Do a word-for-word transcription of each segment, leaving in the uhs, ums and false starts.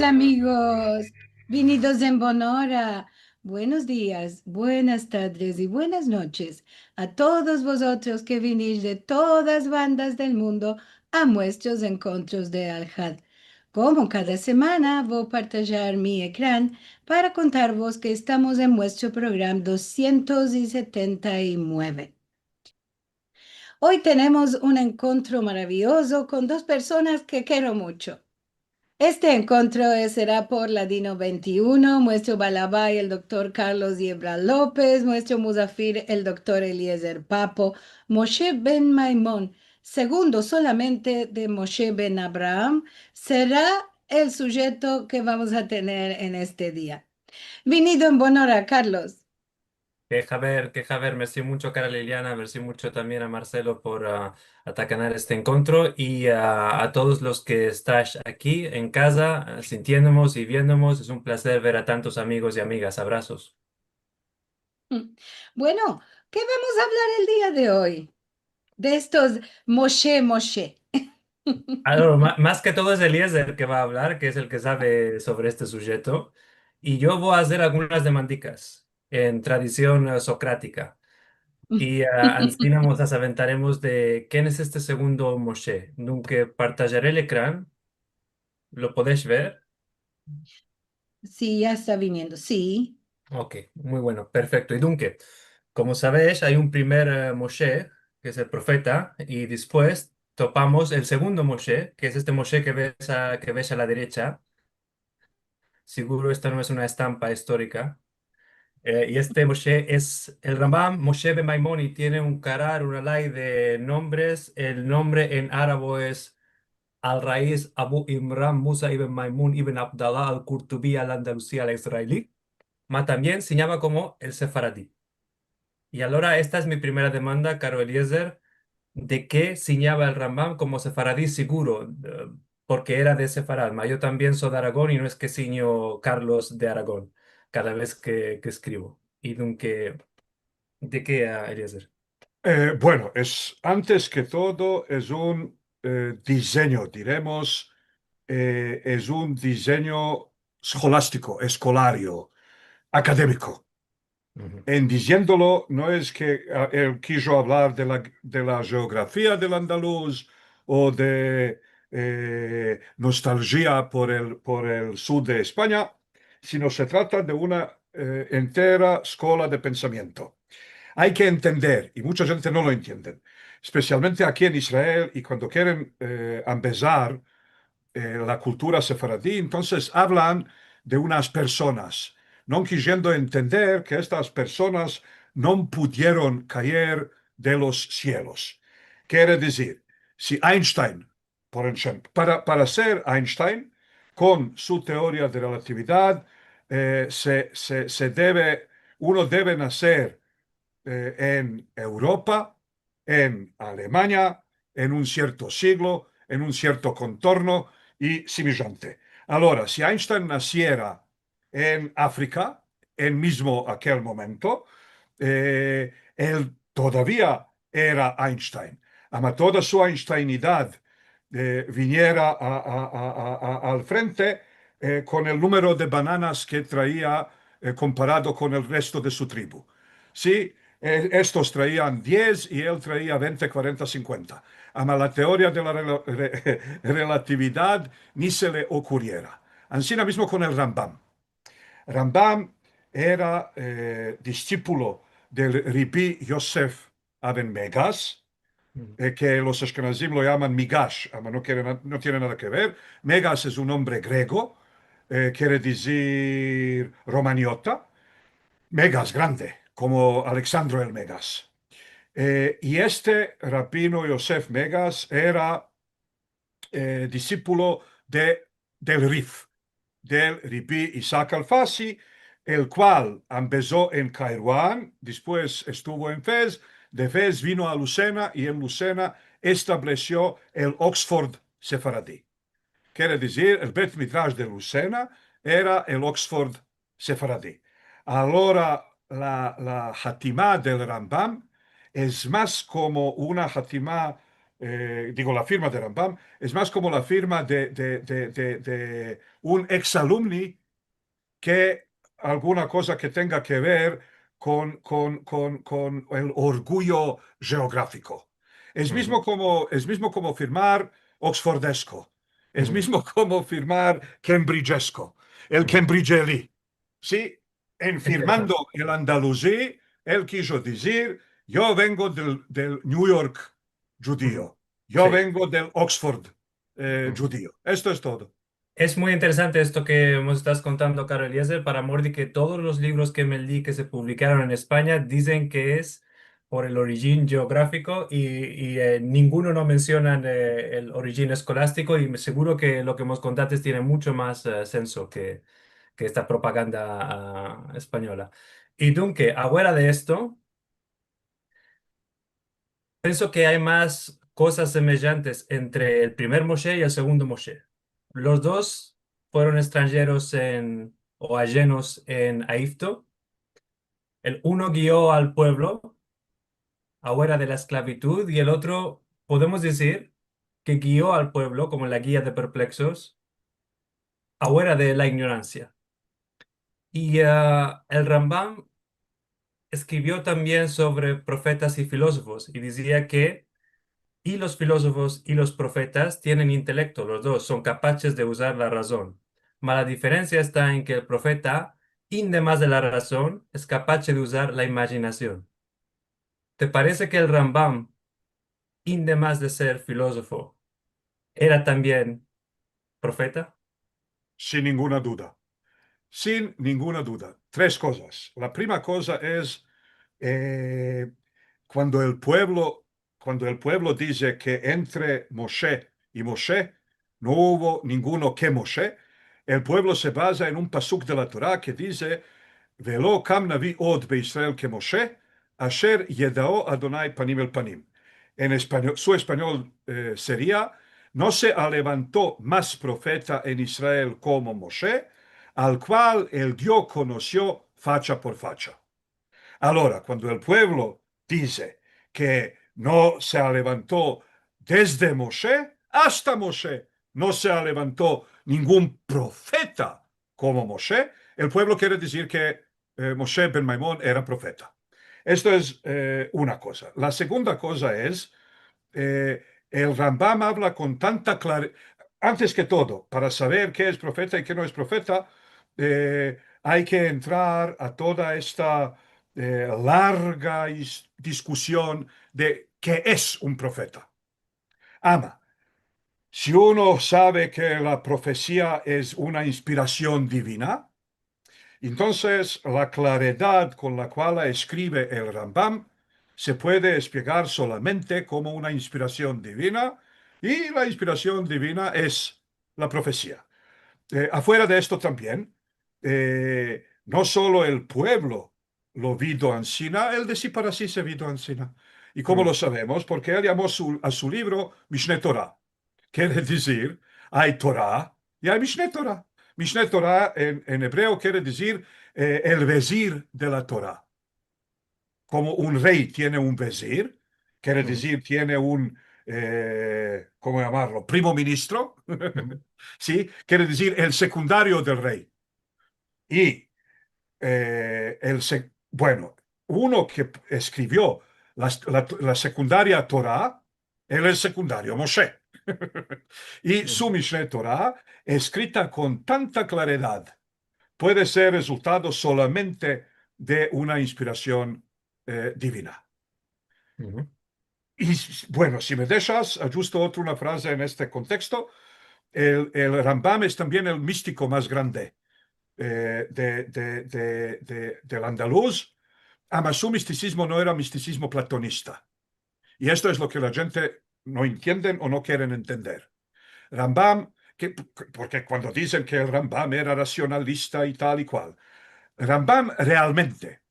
Amigos, vinidos en bonora. Buenos dias, buenas tadres i buenas noches a todos vozotros ke vinish de todas bandas del mundo a muestros enkontros de Alhad. Komo kada semana, vo partajar mi ekran para kontarvos ke estamos en muestro program dosientos i setenta i mueve. Oy tenemos un enkontro maraviyozo kon dos personas ke kero muncho. Este enkontro, eh, sera por Ladino vente i uno, muestro balabay, el doktor Carlos Yebra Lopez, muestro muzafir, el doktor Eliezer Papo, Moshe ben Maimon, segundo solamente de Moshe ben Abraham, sera el sujeto ke vamos a tener en este dia. Vinido en bonora, Carlos. Ke haber, ke haber. Mersi muncho, kara Liliana, mersi muncho tambien a Marcelo por, ah, atakenar este enkontro i, ah, a todos los ke estash aki en kaza, ah, sintiendomos i viendomos. Es un plazer ver a tantos amigos i amigas. Abrazos. Bueno, ke vamos a avlar el dia de oy? De estos Moshe, Moshe. Alora, ma-, mas ke todo es Eliezer ke va a avlar, ke es el ke save sovre este sujeto, i yo vo a azer algunas demandikas en tradision, eh, sokratika. I, ah, ansina mos aventaremos de ken es este segundo Moshe. Dunke, eh, partajare el ekran. Lo podesh ver? Si, ya esta viniendo, si. Ok, muy bueno, perfekto. I dunke, komo savesh, ay un primer, eh, Moshe, ke es el profeta, i despues topamos el segundo Moshe, ke es este Moshe ke ves a, ke ves a la derecha. Seguro esta no es una estampa istorika. Eh, i este Moshe es el Rambam, Moshe ben Maimon, i tiene un karar, una ley de nombres. El nombre en arabo es al raiz Abu Imran Musa ibn Maimun ibn Abdallah al-Kurtubi al-Andalusi al-Israeli, ma tambien se yama komo el sefaradi. I alora esta es mi primera demanda, karo Eliezer, de ke sinyava el Rambam komo sefaradi seguro, eh, porke era de Sefarad, ma yo tambien so de Aragon i no es ke sinyo Carlos de Aragon kada vez ke, ke eskrivo. I dunke, de ke, ah, Eliezer? Eh, bueno, es, antes ke todo, es un, eh, dizenyo, diremos, eh, es un dizenyo eskolastiko, eskolario, akademiko. En diziendolo, no es ke, ah, el kijo avlar de la, de la jeografia del andaluz o de, eh, nostaljia por el, por el sud de Espanya, sino se trata de una, eh, entera eskola de pensamiento. Ay ke entender, i muncha djente no lo entienden, espesialmente aki en Israel, i kuando keren, eh, ambezar, eh, la kultura sefaradi, entonses avlan de unas personas, no kijiendo entender ke estas personas no pudieron kaer de los sielos. Kere dizir, si Einstein, por enshemplo, para, para ser Einstein, kon su teoria de relatividad, eh, se, se, se deve, uno deve naser, eh, en Evropa, en Alemanya, en un sierto siglo, en un sierto kontorno i simijante. Alora, si Einstein nasiera en Afrika, en mizmo akel momento, eh, el todavia era Einstein. Ama toda su einsteinidad, eh, viniera a, a, a, a, a, al frente, eh, kon el numero de bananas ke traia, eh, komparado kon el resto de su tribu. Si, eh, estos traian diez i el traia vente, kuarenta, sinkuenta. Ama la teoria de la rela-, re-, relatividad ni se le okuriera. Ansina mizmo kon el Rambam. Rambam era, eh, disipulo del Ribi Yosef Aben Megas, eh, ke los ashkenazim lo yaman Migash, ama no kere na-, no tiene nada ke ver. Megas es un nombre grego, eh, kere dizir romaniota. Megas, grande, komo Alexandro el Megas. Eh, i este rabino Yosef Megas era, eh, disipulo de, del Rif, del Ribi Isaac Alfasi, el kual ambezo en Kairuan, despues estuvo en Fez, de Fez vino a Lusena i en Lusena establesio el Oxford sefaradi. Kere dizir, el Bet Midrash de Lusena era el Oxford sefaradi. Alora, la, la hatima del Rambam es mas komo una hatima eh, digo, la firma de Rambam, es mas komo la firma de, de, de, de, de un eksalumni ke alguna koza ke tenga ke ver kon, kon, kon, kon el orguyo jeografiko. Es mizmo komo, es mizmo komo firmar oksfordesko. Es mizmo komo firmar kembridjesko. El kembridjeli. Si, en firmando el andaluzi, el kijo dizir, yo vengo del, del New York djudio, yo vengo del Oxford, eh, djudio. Esto es todo. Es muy interesante esto que nos estás contando, caro Eliezer, para amor de que todos los libros que me leí que se publicaron en España dicen que es por el orijin jeografiko y, y, eh, ninguno no menciona, eh, el orijin eskolástiko, y me seguro que lo que nos contaste tiene mucho mas, eh, senso ke, ke esta propaganda, ah, espanyola. I dunke, afuera de esto, penso ke ay mas kozas semejantes entre el primer Moshe i el segundo Moshe. Los dos fueron estranjeros en, o ajenos en Egipto. El uno gio al puevlo afuera de la esklavitud i el otro, podemos dizir, ke gio al puevlo komo la gia de perpleksos afuera de la inyoransia. I, ah, el Rambam eskrivio tambien sovre profetas i filozofos i dizia ke i los filozofos i los profetas tienen intelekto, los dos son kapaches de uzar la razon. Ma la diferensia esta en ke el profeta, indemas de la razon, es kapache de uzar la imajinasion. Te parese ke el Rambam, indemas de ser filozofo, era tambien profeta? Sin ninguna duda. Sin ninguna duda. Tres kozas. La prima koza es, eh, kuando el puevlo, kuando el puevlo dize ke entre Moshe i Moshe no uvo ninguno ke Moshe, el puevlo se baza en un pasuk de la Tora ke dize, Ve'lo kam navi od be'Israel ke Moshe, asher yedao Adonai panim el panim. En espanyo-, su espanyol, eh, seria, no se alevanto mas profeta en Israel komo Moshe, al kual el Dio konosio facha por facha. Agora, kuando el puevlo dize ke no se alevanto desde Moshe, asta Moshe no se alevanto ningun profeta komo Moshe, el puevlo kere dizir ke, eh, Moshe ben Maimon era profeta. Esto es, eh, una koza. La segunda koza es, eh, el Rambam avla kon tanta klare-, antes ke todo, para saver ke es profeta i ke no es profeta, eh, ay ke entrar a toda esta, eh, larga is-, diskusion de ke es un profeta. Ama, si uno save ke la profesia es una inspirasion divina, entonses la klaredad kon la kual la eskrive el Rambam se puede esplegar solamente komo una inspirasion divina, i la inspirasion divina es la profesia. Eh, afuera de esto tambien, eh, no solo el puevlo lo vido ansina, el de si para si se vido ansina. I komo lo savemos? Porke el yamo su, a su livro Mishne Tora. Kere dizir, ay Tora i ay Mishne Tora. Mishne Tora en, en ebreo kere dizir, eh, el vezir de la Tora. Komo un rey tiene un vezir, kere dizir, tiene un, eh, komo yamarlo? Primo ministro. Si, kere dizir el sekundario del rey. I, eh, el se-, bueno, uno ke eskrivio la, la, la sekundaria Tora, el es sekundario Moshe. I su Mishne Tora, eskrita kon tanta klaredad, puede ser rezultado solamente de una inspirasion, eh, divina. I, bueno, si me deshas, ajusto otra una fraze en este konteksto. El, el Rambam es tambien el mistiko mas grande, eh, de, de, de, de, del andaluz, ama su mistisizmo no era mistisizmo platonista. I esto es lo ke la djente no entienden o no keren entender. Rambam, ke, porke kuando dizen ke el Rambam era rasionalista i tal i kual, Rambam realmente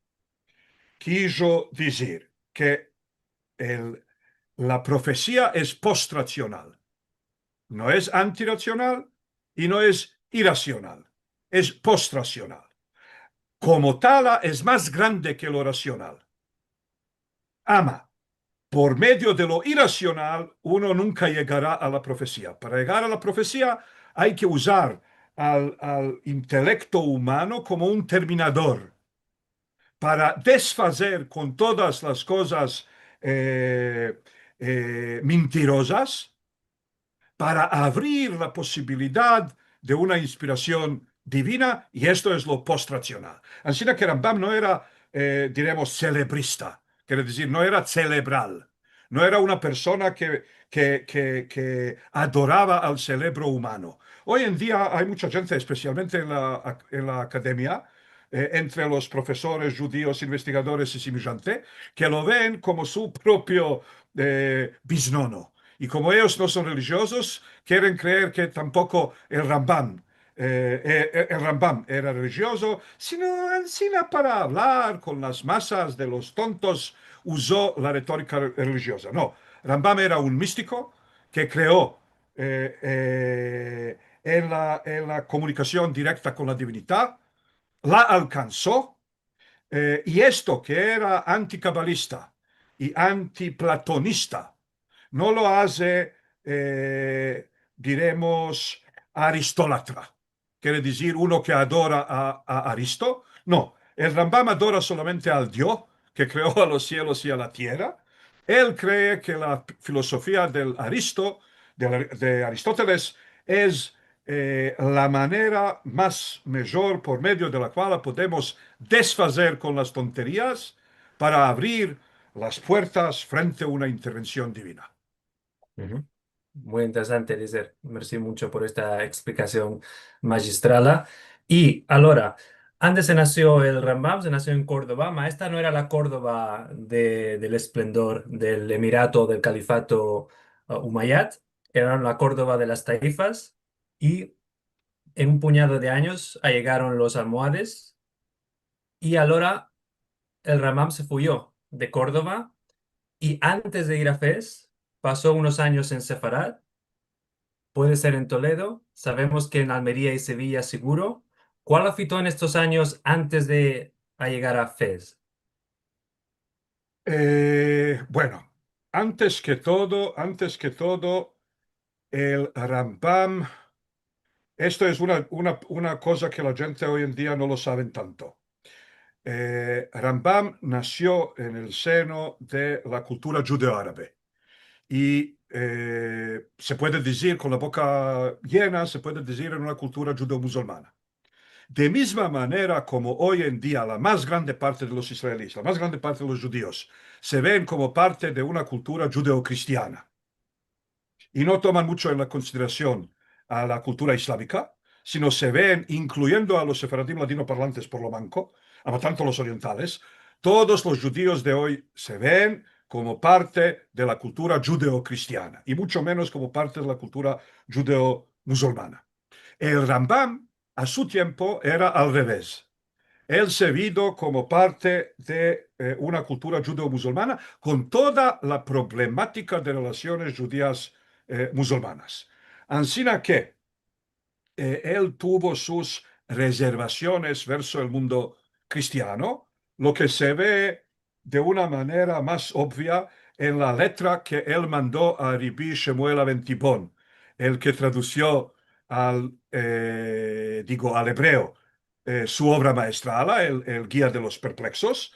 kijo dizir ke el, la profesia es postrasional. No es antirasional i no es irasional. Es postrasional. Komo tala es mas grande ke lo rasional. Ama, por medio de lo irasional, uno nunka yegara a la profesia. Para yegar a la profesia, ay ke uzar al, al intelekto umano komo un terminador para desfazer kon todas las kozas, eh, eh, mintirozas, para avrir la posibilidad de una inspirasion divina, i esto es lo postrasional. Ansina ke Rambam no era, eh, diremos, selebrista, kere dizir, no era selebral, no era una persona ke, ke, ke, ke adorava al selebro umano. Oy en dia ay muncha djente, espesialmente en la, en la akademia, eh, entre los profesores djudios, investigadores i simijante, ke lo ven komo su propio, eh, biznono. I komo eyos no son relijiozos, keren kreer ke tampoko el Rambam, eh, eh, el Rambam era relijiozo, sino ansina para avlar kon las masas de los tontos, uzo la retorika relijioza. No, Rambam era un mistiko ke kreo, eh, eh, en la, en la komunikasion direkta kon la divinidad, la alkanso, eh, i esto ke era antikabalista i antiplatonista, no lo aze, eh, diremos, aristolatra, kere dizir uno ke adora a, a Aristo. No, el Rambam adora solamente al Dio ke kreo a los sielos i a la tierra. El kree ke la filozofia del Aristo, de, de Aristoteles, es, eh, la manera mas mijor por medio de la kual podemos desfazer kon las tonterias para avrir las puertas frente a una intervension divina. Muy interesante, Eliezer. Mersi muncho por esta eksplikasion magistrala. I alora, antes se nasio el Rambam, se nasio en Kordova, ma esta no era la Kordova de, del esplendor del emirato, del kalifato, eh, umayad, era la Kordova de las taifas, i en un punyado de anyos ayegaron los almohades, i alora el Rambam se fuyo de Kordova, i antes de ir a Fez, paso unos anyos en Sefarad, puede ser en Toledo, savemos ke en Almeria i Sevilla siguro. Kual afito en estos anyos antes de ayegar a Fez? Eh, bueno, antes ke todo, antes ke todo, el Rambam, esto es una, una, una koza ke la djente oy en dia no lo saven tanto. Eh, Rambam nasio en el seno de la kultura djudeo-arabe. I, eh, se puede dizir kon la boka yena, se puede dizir en una kultura djudeo-muzulmana. De mizma manera komo oy en dia la mas grande parte de los israelis, la mas grande parte de los djudios, se ven komo parte de una kultura djudeo-kristiana, i no toman muncho en la konsiderasion a la kultura islamika, sino se ven, inkluyendo a los sefaradim ladinoparlantes por lo manko, ama tanto los orientales, todos los djudios de oy se ven komo parte de la kultura djudeo-kristiana, i muncho menos komo parte de la kultura djudeo-muzulmana. El Rambam, a su tiempo, era al revez. El se vido komo parte de, eh, una kultura djudeo-muzulmana, kon toda la problematika de relasiones djudias, eh, muzulmanas. Ansina ke, eh, el tuvo sus rezervasiones verso el mundo kristiano, lo ke se ve de una manera mas obvia en la letra ke el mando a Rabi Shemuel Aventibon, el ke tradusio al, eh, digo, al ebreo, eh, su ovra maestrala, el, el Guia de los Perpleksos.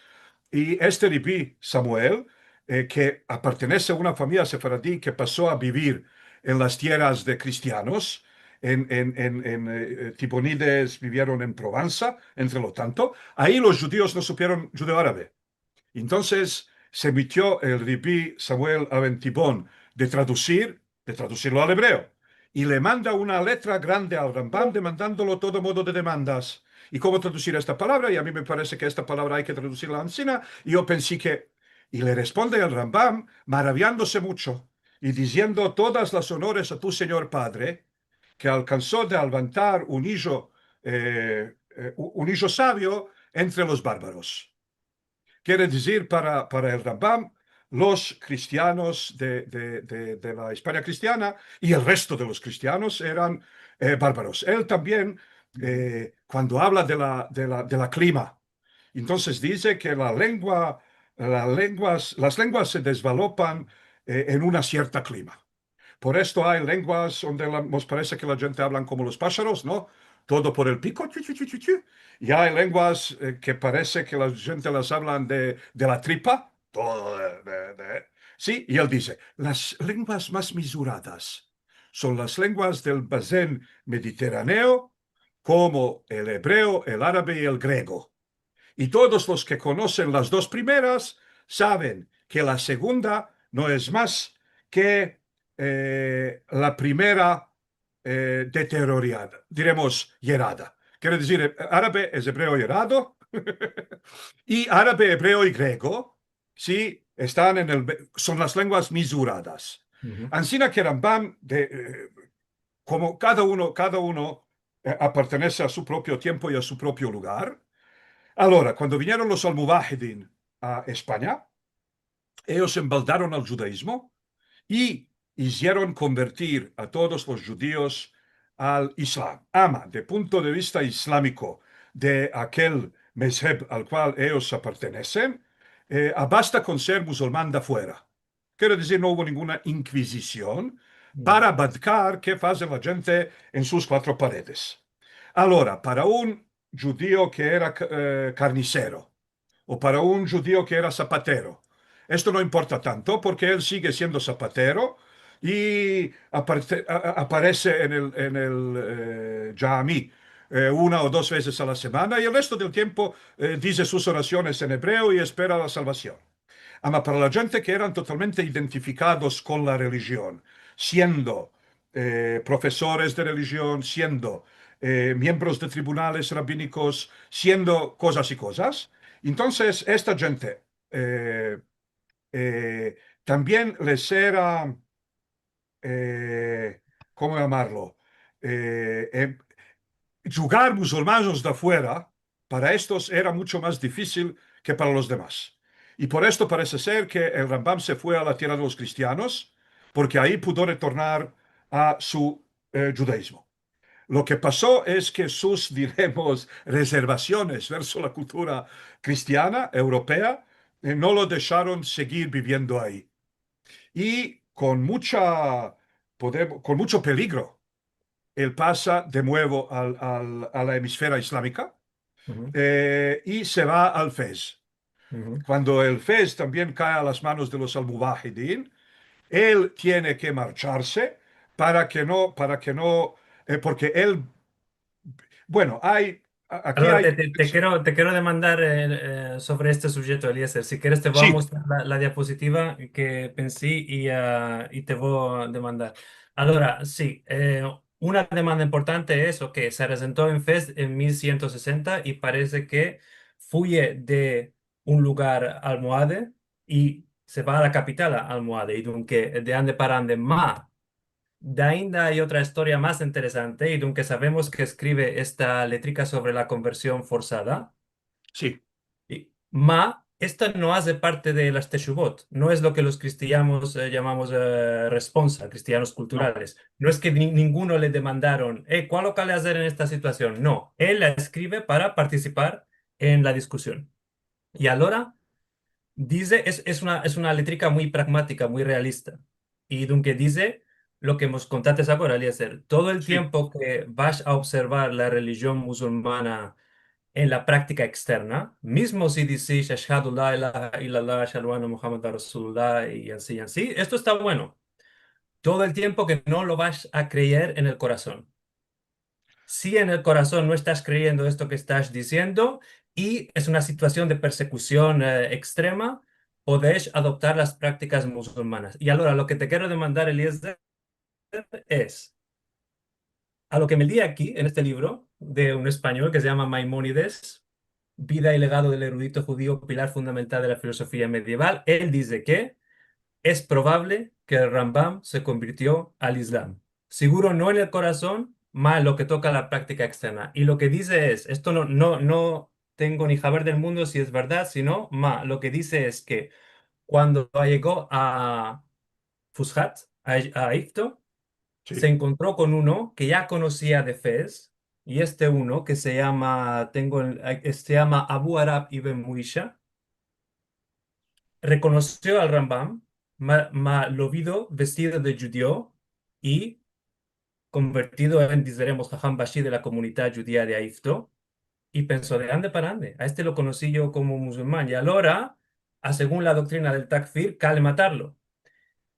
I este Rabi Shemuel, eh, ke apartenese a una famiya sefaradi ke paso a bivir en las tierras de kristianos, en, en, en, en, eh, Tibonides bivieron en Provansa, entre lo tanto, ayi los djudios no supieron djudeo-arabe. Entonses, se metio el Rabi Shemuel Aventibon de tradusir, de tradusirlo al ebreo. I le manda una letra grande al Rambam demandandolo todo modo de demandas. I komo tradusir esta palavra? I a mi me parese ke esta palavra ay ke tradusirla ansina. I yo pensi ke, i le responde el Rambam, maraviandose muncho, i diziendo todas las onores a tu senyor padre, ke alkanso de avantar un ijo, eh, eh, u-, un ijo savio entre los barbaros. Kere dizir, para, para el Rambam, los kristianos de, de, de, de la Espanya kristiana i el resto de los kristianos eran, eh, barbaros. El tambien, eh, kuando avla de la, de la, de la klima, entonses dize ke la lengua, la lenguas, las lenguas se desvelopan, eh, en una sierta klima. Por esto ay lenguas onde la, mos parese ke la djente avlan komo los pasharos, no? Todo por el piko, tyu, tyu, tyu, tyu, tyu. I ay lenguas, eh, ke parese ke la djente las avlan de, de la tripa, todo de, de, de. Si, i el dize, las lenguas mas mizuradas son las lenguas del bazen mediterraneo, komo el ebreo, el arabe i el grego. I todos los ke konosen las dos primeras saven ke la segunda no es mas ke, eh, la primera, eh, deteriorada, diremos, yerada. Kere dizir, eh, arabe es ebreo yerado, i arabe, ebreo i grego, si, estan en el, son las lenguas mizuradas. Ansina ke Rambam, de, eh, komo kada uno, kada uno, eh, apartenese a su propio tiempo i a su propio lugar. Alora, kuando vinieron los Almuvahidin a Espanya, eyos embaldaron al djudaizmo i izieron konvertir a todos los djudios al Islam. Ama, de punto de vista islamiko, de akel mezheb al kual eyos apartenesen, eh, abasta kon ser muzulman de afuera. Kere dizir, no uvo ninguna inkvizision para badkar ke aze la djente en sus kuatro paredes. Alora, para un djudio ke era, eh, karnisero, o para un djudio ke era zapatero, esto no importa tanto, porke el sigue siendo zapatero i aparte-, a, a, aparese en el, en el, eh, djami, eh, una o dos vezes a la semana, i el resto del tiempo, eh, dize sus orasiones en ebreo i espera la salvasion. Ama para la djente ke eran totalmente identifikados kon la relijion, siendo, eh, profesores de relijion, siendo, eh, miembros de tribunales rabinikos, siendo kozas i kozas, entonses esta djente, eh, eh, tambien les era, eh, komo yamarlo? Eh, em, djugar muzulmanos de afuera, para estos era muncho mas difisil ke para los demas. I por esto parese ser ke el Rambam se fue a la tierra de los kristianos, porke ayi pudo retornar a su, eh, djudaizmo. Lo ke paso es ke sus, diremos, rezervasiones verso la kultura kristiana, evropea, eh, no lo desharon segir biviendo ayi. I kon muncha, podem-, kon muncho peligro, el pasa de muevo al, al, a la emisfera islamika, eh, i se va al Fez. Kuando el Fez tambien kae a las manos de los Almuvahidin, el tiene ke marcharse para ke no, para ke no, eh, porke el, bueno, ay, a-, aki ay... Alora, te, te, te kero, te kero demandar, eh, eh, sovre este subjekto, Eliezer. Si keres, te vo a mostrar la, la diapozitiva ke pensi i, ah, i te vo a demandar. Alora, si, eh, una demanda importante es, oke, se rezento en Fez en mil sien sesenta i parese ke fuye de un lugar almohade i se va a la kapital almohade, i dunke de ande para ande, ma. De ainda ay otra istoria mas interesante, i dunke savemos ke eskrive esta letrika sovre la konversion forsada. Si. I, ma, esta no aze parte de las teshuvot, no es lo ke los kristianos, eh, yamamos, eh, responsa, kristianos kulturales. No es ke ni-, ninguno le demandaron, eh, kualo kale azer en esta situasion? No, el la eskrive para partisipar en la diskusion. I alora, dize, es, es una, es una letrika muy pragmatika, muy realista. I dunke dize lo ke mos kontates agora, Eliezer. Todo el tiempo ke vash a observar la relijion muzulmana en la praktika eksterna, mizmo si dizish, "Ashhadu la ilaha illallah, ashhadu anna Muhammadan Rasulullah", i ansi, i ansi, esto esta bueno. Todo el tiempo ke no lo vash a kreer en el korason. Si en el korason no estas kreyendo esto ke estas diziendo, i es una situasion de persekusion, eh, ekstrema, podesh adoptar las praktikas muzulmanas. I alora, lo ke te kero demandar, Eliezer, es, a lo ke me li aki, en este livro de un espanyol ke se yama Maimónides, Vida y legado del erudito judío, pilar fundamental de la filosofía medieval, el dize ke es provable ke el Rambam se konvirtio al Islam. Siguro no en el korason, ma lo ke toka la praktika eksterna. I lo ke dize es, esto no, no, no tengo ni haber del mundo si es verdad, si no, ma lo ke dize es ke kuando yego a Fushat, a, a Egipto, se enkontro kon uno ke ya konosia de Fez, i este uno ke se yama, tengo el, eh, se yama Abu Arab ibn Muisha, rekonosio al Rambam, ma, ma lo vido vestido de djudio i konvertido en, dizeremos, haham bashi de la komunidad djudia de Aifto, i penso, de ande para ande, a este lo konosi yo komo musulman, i alora, a segun la doktrina del takfir, kale matarlo.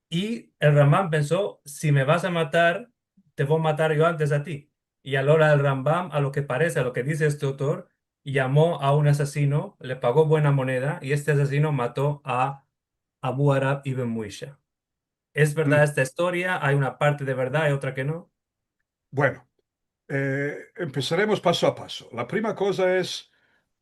I el Rambam penso, si me vas a matar, te vo a matar yo antes a ti. I alora el Rambam, a lo ke parese, a lo ke dize este autor, yamo a un asasino, le pago buena moneda, i este asasino mato a Abu Arab ibn Muisha. Es verdad esta istoria? Ay una parte de verdad i otra ke no? Bueno, eh, empesaremos paso a paso. La prima koza es,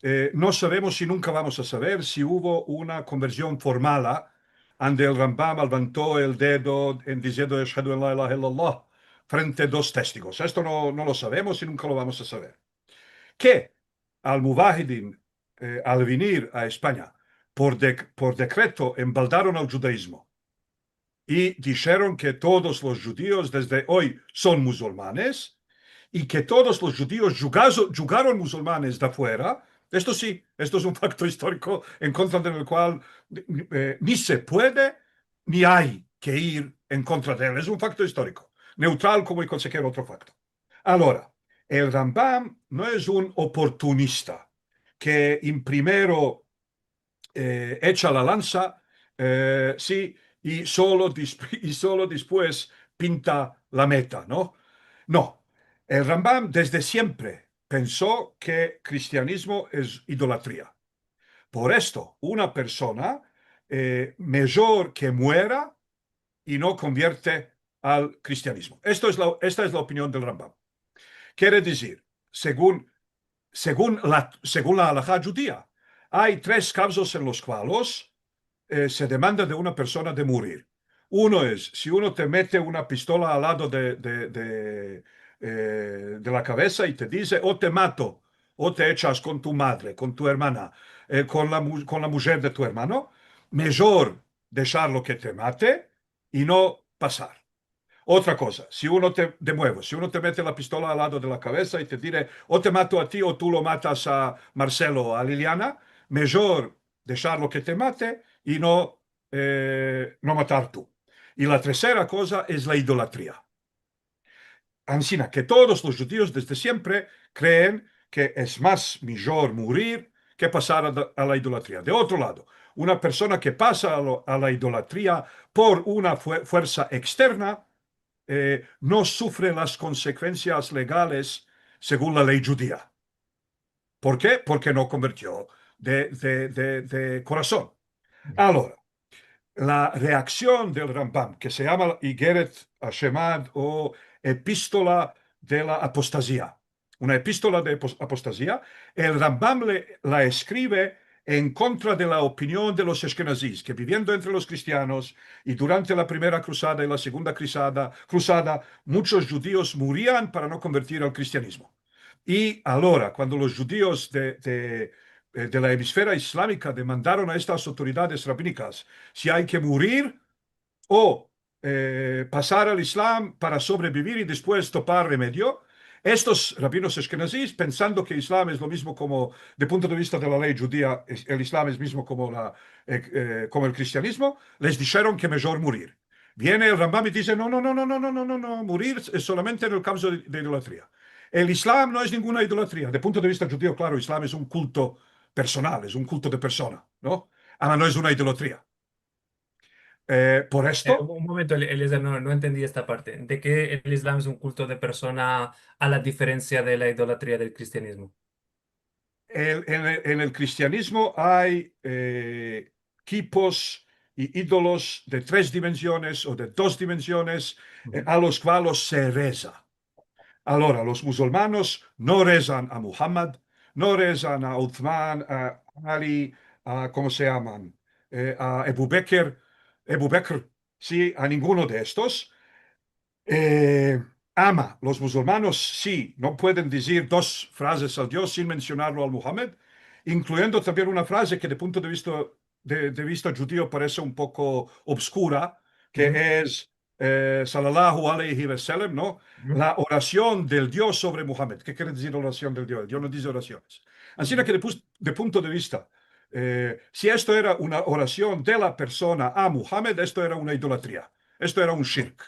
eh, no savemos i nunka vamos a saver si uvo una konversion formala ande el Rambam alvanto el dedo en diziendo "Eshhedu en la ilaha illallah" frente a dos testigos. Esto no, no lo savemos i nunka lo vamos a saver. Ke al muvahidin, eh, al vinir a Espanya, por dek-, por dekreto embaldaron al djudaizmo. I disheron ke todos los djudios desde oy son musulmanes, i ke todos los djudios djugazo-, djugaron musulmanes de afuera. Esto si, esto es un fakto istoriko en kontra del kual, eh, ni se puede ni ay ke ir en kontra de el. Es un fakto istoriko, neutral komo i kualkier otro fakto. Alora, el Rambam no es un oportunista ke en primero, eh, echa la lansa, eh, si, i solo dis-, i solo despues pinta la meta, no? No. El Rambam desde siempre penso ke kristianizmo es idolatria. Por esto, una persona, eh, mijor ke muera i no konvierte al kristianizmo. Esto es la, esta es la opinion del Rambam. Kere dizir, segun, segun la, segun la alahá djudia, ay tres kazos en los kualos, eh, se demanda de una persona de murir. Uno es, si uno te mete una pistola al lado de, de, de, eh, de la kavesa i te dize, "O te mato", o te echas kon tu madre, kon tu ermana, eh, kon la mu-, kon la mujer de tu ermano, mijor desharlo ke te mate i no pasar. Otra koza, si uno te, de muevo, si uno te mete la pistola al lado de la kavesa i te dire, "O te mato a ti o tu lo matas a Marcelo o a Liliana", mijor desharlo ke te mate i no, eh, no matar tu. I la tersera koza es la idolatria. Ansina ke todos los djudios desde siempre kreen ke es mas mijor murir ke pasar a, a la idolatria. De otro lado, una persona ke pasa a lo, a la idolatria por una fue-, fuersa eksterna, eh, no sufre las konsekuensias legales segun la ley djudia. Por ke? Porke no konvertio de, de, de, de korason. Alora, la reaksion del Rambam, ke se yama Igeret Ashemad o Epistola de la Apostazia, una epistola de apos-, apostazia, el Rambam le, la eskrive en kontra de la opinion de los ashkenazis, ke biviendo entre los kristianos i durante la primera kruzada i la segunda kruzada, kruzada, muchos djudios murian para no konvertir al kristianizmo. I alora, kuando los djudios de, de, eh, de la emisfera islamika demandaron a estas autoridades rabinikas si ay ke murir o, eh, pasar al islam para sobrebivir i despues topar remedio, estos rabinos ashkenazis, pensando ke islam es lo mizmo komo, de punto de vista de la ley djudia, es, el islam es mizmo komo la, eh, eh, komo el kristianizmo, les disheron ke mijor murir. Viene el Rambam i dize, "No, no, no, murir es solamente en el kazo de, de idolatria." El islam no es ninguna idolatria. De punto de vista djudio, klaro, islam es un kulto personal, es un kulto de persona, no? Ama no es una idolatria. Eh, por esto... Eh, un momento, Eli-, Eliezer, no, no entendi esta parte. De ke el islam es un kulto de persona a la diferensia de la idolatria del kristianizmo? El, en el, en el kristianizmo ay, eh, kipos i idolos de tres dimensiones o de dos dimensiones, eh, a los kualos se reza. Alora, los musulmanos no rezan a Muhammad, no rezan a Uthman, a Ali, a, komo se yaman? Eh, a Ebu Bekr, Ebu Bekr, si, a ninguno de estos. Eh, ama, los musulmanos si, no pueden dizir dos frazes al Dios sin mensionarlo al Muhammad, inkluyendo tambien una fraze ke de punto de vista, de, de vista djudio parese un poko obskura, ke es, eh, "Sallallahu alaihi ve sellem", no? La orasion del Dios sovre Muhammad. Ke kere dizir orasion del Dios? El Dios no dize orasiones. Ansina ke de pus-, de punto de vista Eh, si esto era una orasion de la persona a Muhammad, esto era una idolatria. Esto era un shirk.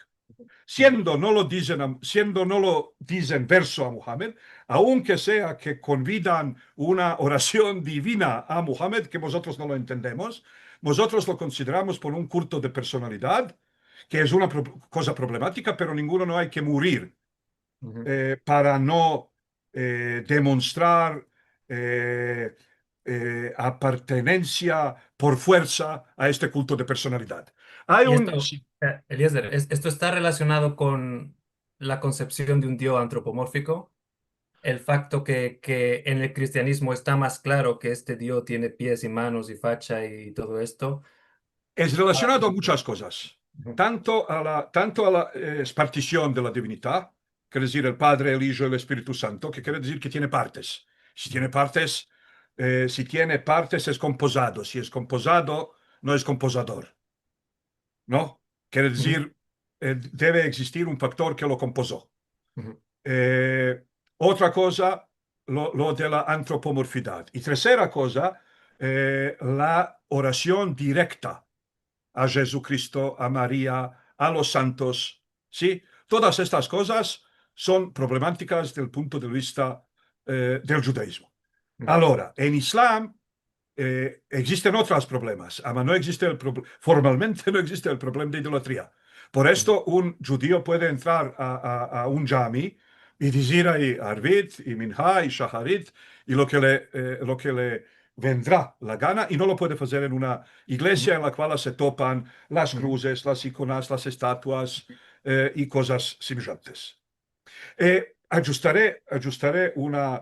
Siendo no lo dizen a, siendo no lo dizen verso a Muhammad, aunke sea ke konvidan una orasion divina a Muhammad, ke mozotros no lo entendemos, mozotros lo konsideramos por un kulto de personalidad, ke es una pro-, koza problematika, pero ninguno no ay ke murir, eh, para no, eh, demonstrar, eh, eh, apartenensia por fuersa a este kulto de personalidad. Ay un... Esto, eh, Eliezer, es-, esto esta relasionado kon la konsepsion de un Dio antropomorfiko? El fakto ke, ke en el kristianizmo esta mas klaro ke este Dio tiene pies i manos i facha i todo esto. Es relasionado a muchas kozas. Tanto a la, tanto a la, eh, espartision de la divinidad, kere dizir el Padre, el Ijo, el Espiritu Santo, ke kere dizir ke tiene partes. Si tiene partes, eh, si tiene partes, es kompozado. Si es kompozado, no es kompozador. No? Kere dizir, eh, deve egzistir un faktor ke lo kompozo. Eh, otra koza, lo, lo de la antropomorfidad. I tersera koza, eh, la orasion direkta a Jezukristo, a Maria, a los santos, si? Todas estas kozas son problematicas del punto de vista, eh, del djudaizmo. Alora, en Islam, eh, egzisten otros problemas, ama no egziste el prob-, formalmente no egziste el problema de idolatria. Por esto, un djudio puede entrar a, a, a un jami i dizir ayi Arvit, i Minha, i Shaharit, i lo ke le, eh, lo ke le vendra la gana, i no lo puede fazer en una iglesia en la kual se topan las kruzes, las ikonas, las estatuas, eh, i kozas simejantes. Eh, ajustare, ajustare una,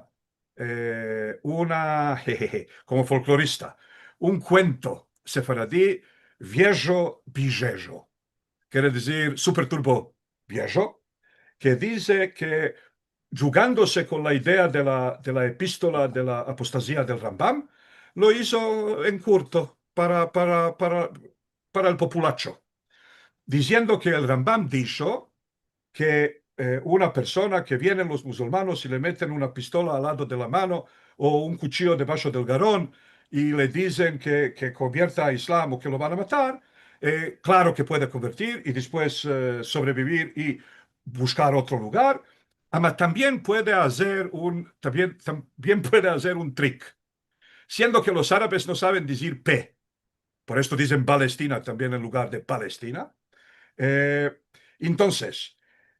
eh, una, komo folklorista, un kuento sefaradi, viejo bijejo, kere dizir super turbo viejo, ke dize ke djugandose kon la idea de la, de la epistola de la apostazia del Rambam, lo izo en kurto para, para, para, para el populacho, diziendo ke el Rambam disho ke, eh, una persona ke vienen los musulmanos i le meten una pistola al lado de la mano o un kuchiyo debasho del garon i le dizen ke, ke konvierta a Islam o ke lo van a matar, eh, klaro ke puede konvertir i despues, eh, sobrevivir i bushkar otro lugar, ama tambien puede azer un, tambien, tambien puede azer un trik, siendo ke los arabes no saven dizir pe. Por esto dizen Balestina tambien en lugar de Palestina. Eh, entonses,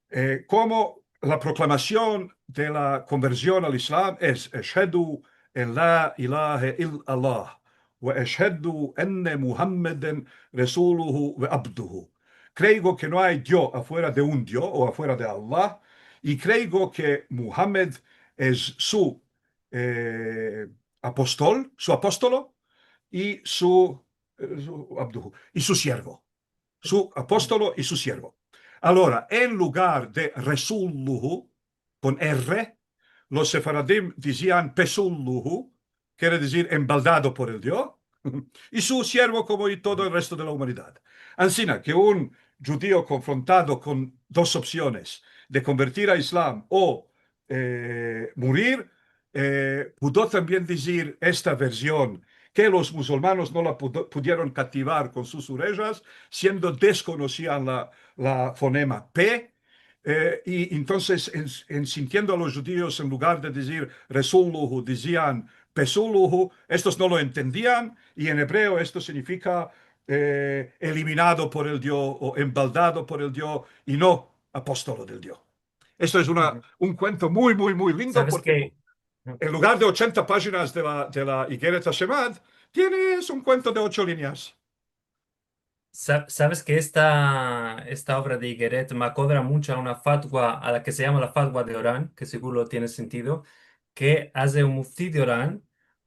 eh, komo la proklamasion de la konversion al Islam es: Eshhedu en la ilahe illallah, ve eshhedu enne Muhammeden resuluhu ve abduhu. Kreigo ke no ay Dio afuera de un Dio o afuera de Allah, i kreigo ke Muhammed es su, eh, apostol, su apostolo, i su, eh, su abduhu, i su siervo. Su apostolo i su siervo. Alora, en lugar de resuluhu, kon R, los sefaradim dizian pesulluhu, kere dizir embaldado por el Dio, i su siervo komo i todo el resto de la umanidad. Ansina ke un djudio konfrontado kon dos opsiones de konvertir a Islam o, eh, murir, eh, pudo tambien dizir esta verzion ke los musulmanos no la pudo-, pudieron kativar kon sus orejas, siendo deskonosian la, la fonema pe, eh, i entonses, en, en sintiendo a los djudios, en lugar de dizir resuluhu, dizian pesulluhu, estos no lo entendian, i en ebreo esto signifika, eh, eliminado por el Dio o embaldado por el Dio, i no apostolo del Dio. Esto es una, un kuento muy, muy, muy lindo. Saves porke ke en lugar de ochenta pajinas de la, de la Igeret Shemad, tienes un kuento de ocho linyas. Sa-, saves ke esta, esta ovra de Igeret me akodra muncho a una fatwa, a la ke se yama la fatwa de Oran, ke seguro tiene sentido, ke aze un mufti de Oran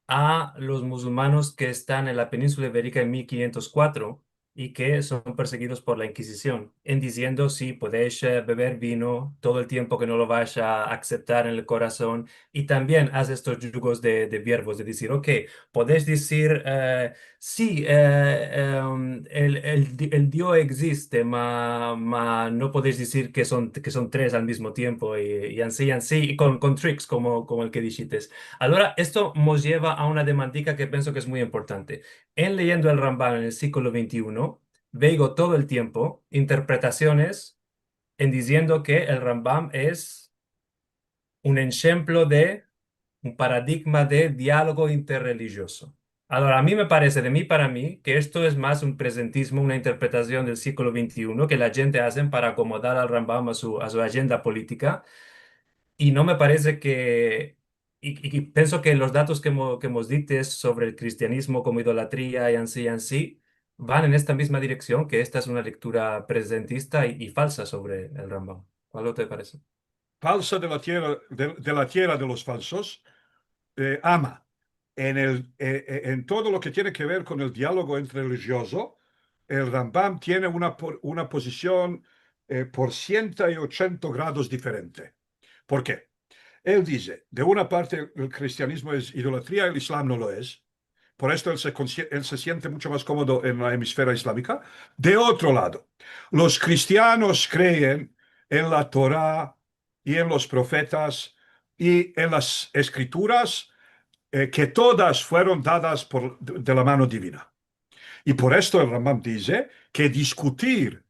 a los musulmanos ke estan en la peninsula iberica en mil kinyentos kuatro, i ke son persegidos por la Inkizision, en diziendo, si, podesh, e, bever vino todo el tiempo ke no lo vash a akseptar en el korason, i tambien aze estos djugos de, de vierbos, de dizir, ok, podesh dizir, e, si, e, em, el, el di-, el Dio egziste, ma, ma no podesh dizir ke son, ke son tres al mizmo tiempo, i, i ansi, i ansi, i kon, kon tricks komo, komo el ke dishites. Agora, esto mos yeva a una demandika ke penso ke es muy importante. En leyendo el Rambam en el siglo ventiuno, veigo todo el tiempo interpretasiones en diziendo ke el Rambam es un enshemplo de un paradigma de dialogo interrelijiozo. Agora, a mi me parese, de mi para mi, ke esto es mas un prezentizmo, una interpretasion del siglo ventiuno ke la djente azen para akomodar al Rambam a su, a su ajenda politika, i no me parese ke, i, i, i penso ke los datos ke mo-, ke mos dites sovre el kristianizmo komo idolatria i ansi, i ansi, van en esta mizma direksion, ke esta es una lektura prezentista i, i falsa sovre el Rambam. Kualo te parese? Falsa de la tierra, de, de la tierra de los falsos, e, ama. En el, e, e, en todo lo ke tiene ke ver kon el dialogo interrelijiozo, el Rambam tiene una po-, una pozision, e, por siento ochenta grados diferente. Por ke? El dize, de una parte, el kristianizmo es idolatria, el islam no lo es. Por esto el se konsi-, el se siente muncho mas komodo en la emisfera islamika. De otro lado, los kristianos kreen en la Torá i en los profetas i en las eskrituras, e, ke todas fueron dadas por, de, de la mano divina. I por esto el Rambam dize ke diskutir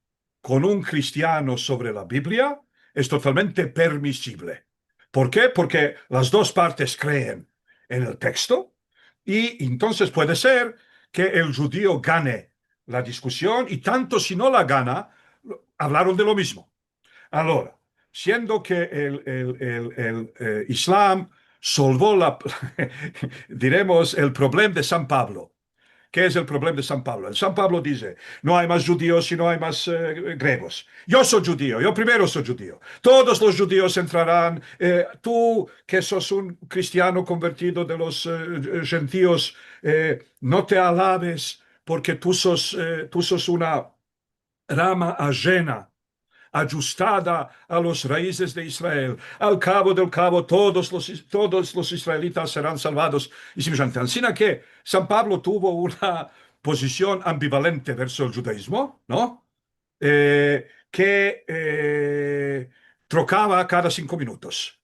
kon un kristiano sovre la Biblia es totalmente permisivle. Por ke? Porke las dos partes kreen en el teksto, i entonses puede ser ke el djudio gane la diskusion, i tanto si no la gana, avlaron de lo mizmo. Agora, siendo ke el, el, el, el, e, islam solvo la, diremos, el problem de San Pablo, ke es el problem de San Pablo? El San Pablo dize, no ay mas djudios i no ay mas, e, gregos. Yo so djudio, yo primero so djudio. Todos los djudios entraran, e, tu ke sos un kristiano konvertido de los, e, djentios, e, no te alaves, porke tu sos, e, tu sos una rama ajena, adjustada a los raizes de Israel. Al kavo del kavo, todos los is-, todos los israelitas seran salvados. I simejante. Ansina ke San Pablo tuvo una pozision ambivalente verso el djudaizmo, no? E, ke, e, trokava kada sinko minutos.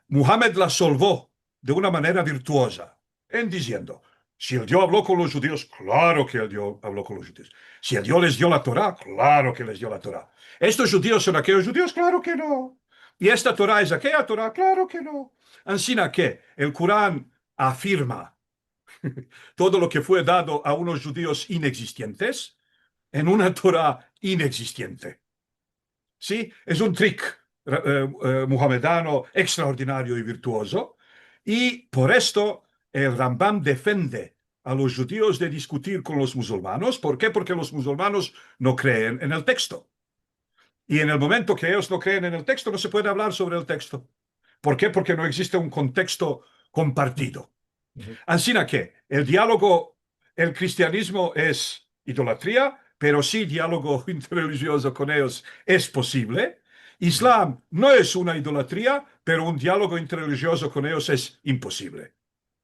Muhammad la solvo de una manera virtuoza, en diziendo, si el Dio avlo kon los djudios, klaro ke el Dio avlo kon los djudios. Si el Dio les dio la Torá, klaro ke les dio la Torá. Estos djudios son akeyos djudios, klaro ke no. I esta Torá es akeya Torá, klaro ke no. Ansina ke el Korán afirma todo lo ke fue dado a unos djudios inegzistientes en una Torá inegzistiente. Si, es un trik, ra-, e, e, muhamedano ekstraordinario i virtuozo, i por esto el Rambam defende a los djudios de diskutir kon los musulmanos. Por ke? Porke los musulmanos no kreen en el teksto. I en el momento ke eyos no kreen en el teksto, no se puede avlar sovre el teksto. Por ke? Porke no egziste un konteksto kompartido. Ansina ke el dialogo, el kristianizmo es idolatria, pero si dialogo interrelijiozo kon eyos es posivle. Islam no es una idolatria, pero un dialogo interrelijiozo kon eyos es imposivle.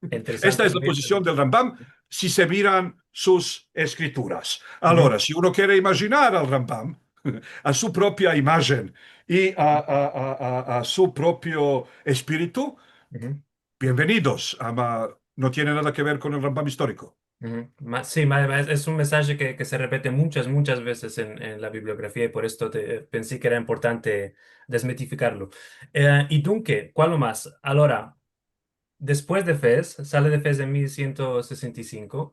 Esta es la pozision del Rambam, si se miran sus eskrituras. Agora, si uno kere imajinar al Rambam a su propia imajen i a, a, a, a, a su propio espiritu, bienvenidos, ama, no tiene nada ke ver kon el Rambam istoriko. Ma-, si, ma-, ma-, es, es un mesaje ke, ke se repete munchas, munchas vezes en, en la bibliografia i por esto te, pensi ke era importante desmitifikarlo. E, i dunke, kualo mas? Agora, despues de Fez, sale de Fez en mil sien sesenta i sinko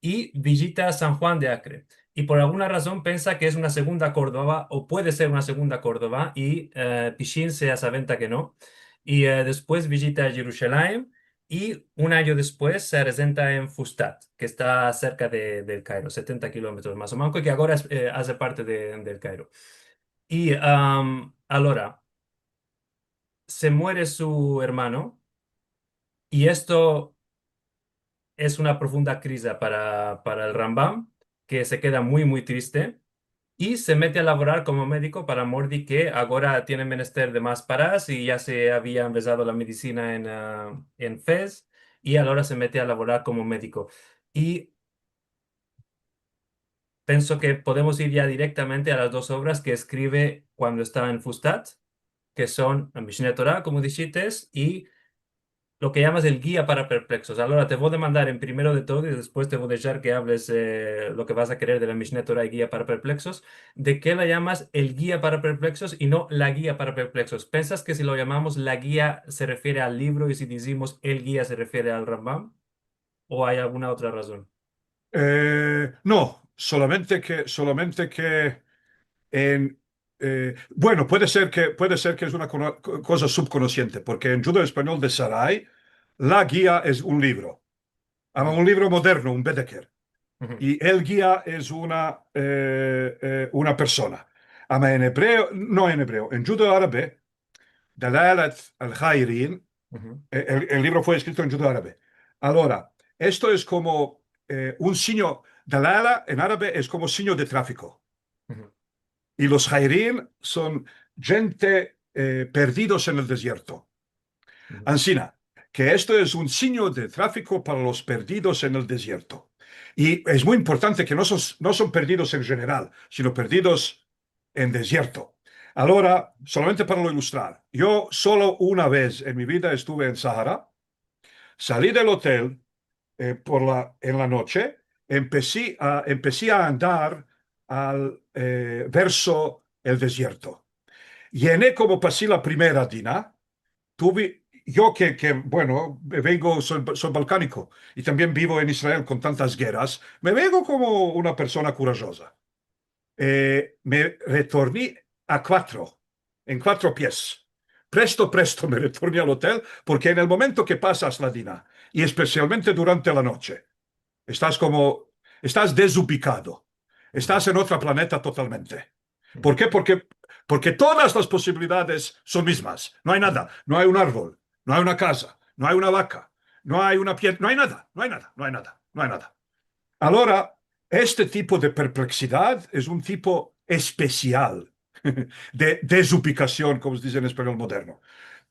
i vijita San Juan de Acre. I por alguna razon pensa ke es una segunda Kordova, o puede ser una segunda Kordova, i, e, pishin se asaventa ke no. I, e, despues vijita Yerushalayim, i un anyo despues se asenta en Fustat, ke esta serka de, del Kairo, setenta kilometros mas o menos, ke agora es, e, aze parte de, del Kairo. I, am, agora, se muere su ermano, i esto es una profunda kriza para, para el Rambam, ke se keda muy, muy triste i se mete a lavorar komo mediko para mor de ke agora tiene menester de mas paras i ya se avia empesado la medisina en, ah, en Fez, i agora se mete a lavorar komo mediko. I penso ke podemos ir ya direktamente a las dos ovras ke eskrive kuando esta en Fustat, ke son la Mishneh Torah, komo dishites, i lo ke yamas el Guia para Perpleksos. Agora te vo a demandar en primero de todo i despues te vo a deshar ke ables, eh, lo ke vas a kerer de la Mishneh Torah i Guia para Perpleksos, de ke la yamas el Guia para Perpleksos i no la Guia para Perpleksos? Pensas ke si lo yamamos la Guia se refere al livro i si dizimos el Guia se refere al Rambam? O ay alguna otra razon? Eh, no, solamente ke, solamente ke en, eh, bueno, puede ser ke, puede ser ke es una kono-, ko-, koza subkonosiente, porke en djudeo-espanyol de Sarai, la Guia es un livro. Ama un livro moderno, un Baedeker. I el Guia es una, eh, eh, una persona. Ama en ebreo, no en ebreo, en djudeo-arabe, Dalalat al-Hairin, eh, el, el livro fue eskrito en djudeo-arabe. Agora, esto es komo, eh, un sinyo, dalala en arabe es komo sinyo de trafiko. I los hairin son djente, eh, perdidos en el dezierto. Ansina, ke esto es un sinyo de trafiko para los perdidos en el dezierto. I es muy importante ke no son, no son perdidos en jeneral, sino perdidos en dezierto. Agora, solamente para lo ilustrar, yo solo una vez en mi vida estuve en Sahara, sali del otel, eh, por la, en la noche, empesi a, empesi a andar al, eh, verso el dezierto. I en e komo pasi la primera dina, tuve, yo ke, ke, bueno, me vengo, soy, soy balkaniko i tambien bivo en Israel kon tantas gerras, me vengo komo una persona kurajoza. Eh, me retorni a kuatro, en kuatro pies. Presto, presto me retorni al otel, porke en el momento ke pasas la dina, i espesialmente durante la noche, estas komo, estas dezubikado, estas en otra planeta totalmente. Por ke? Porke, porke todas las posibilidades son mizmas. No ay nada, no ay un arvol, no ay una kaza, no ay una vaka, no ay una piedra, no ay nada, no ay nada, no ay nada, no ay nada. Agora, este tipo de perpleksidad es un tipo espesial de dezubikasion, komo se dize en espanyol moderno.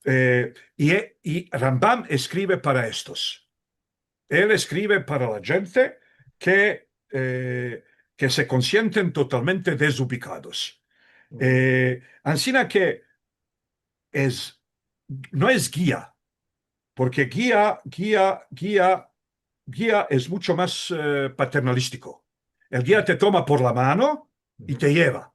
Eh, i, e, i Rambam eskrive para estos. El eskrive para la djente ke, eh, ke se konsienten totalmente dezubikados. Eh, ansina ke es, no es guia, porke guia, guia, guia, guia es muncho mas, eh, paternalistiko. El guia te toma por la mano i te yeva,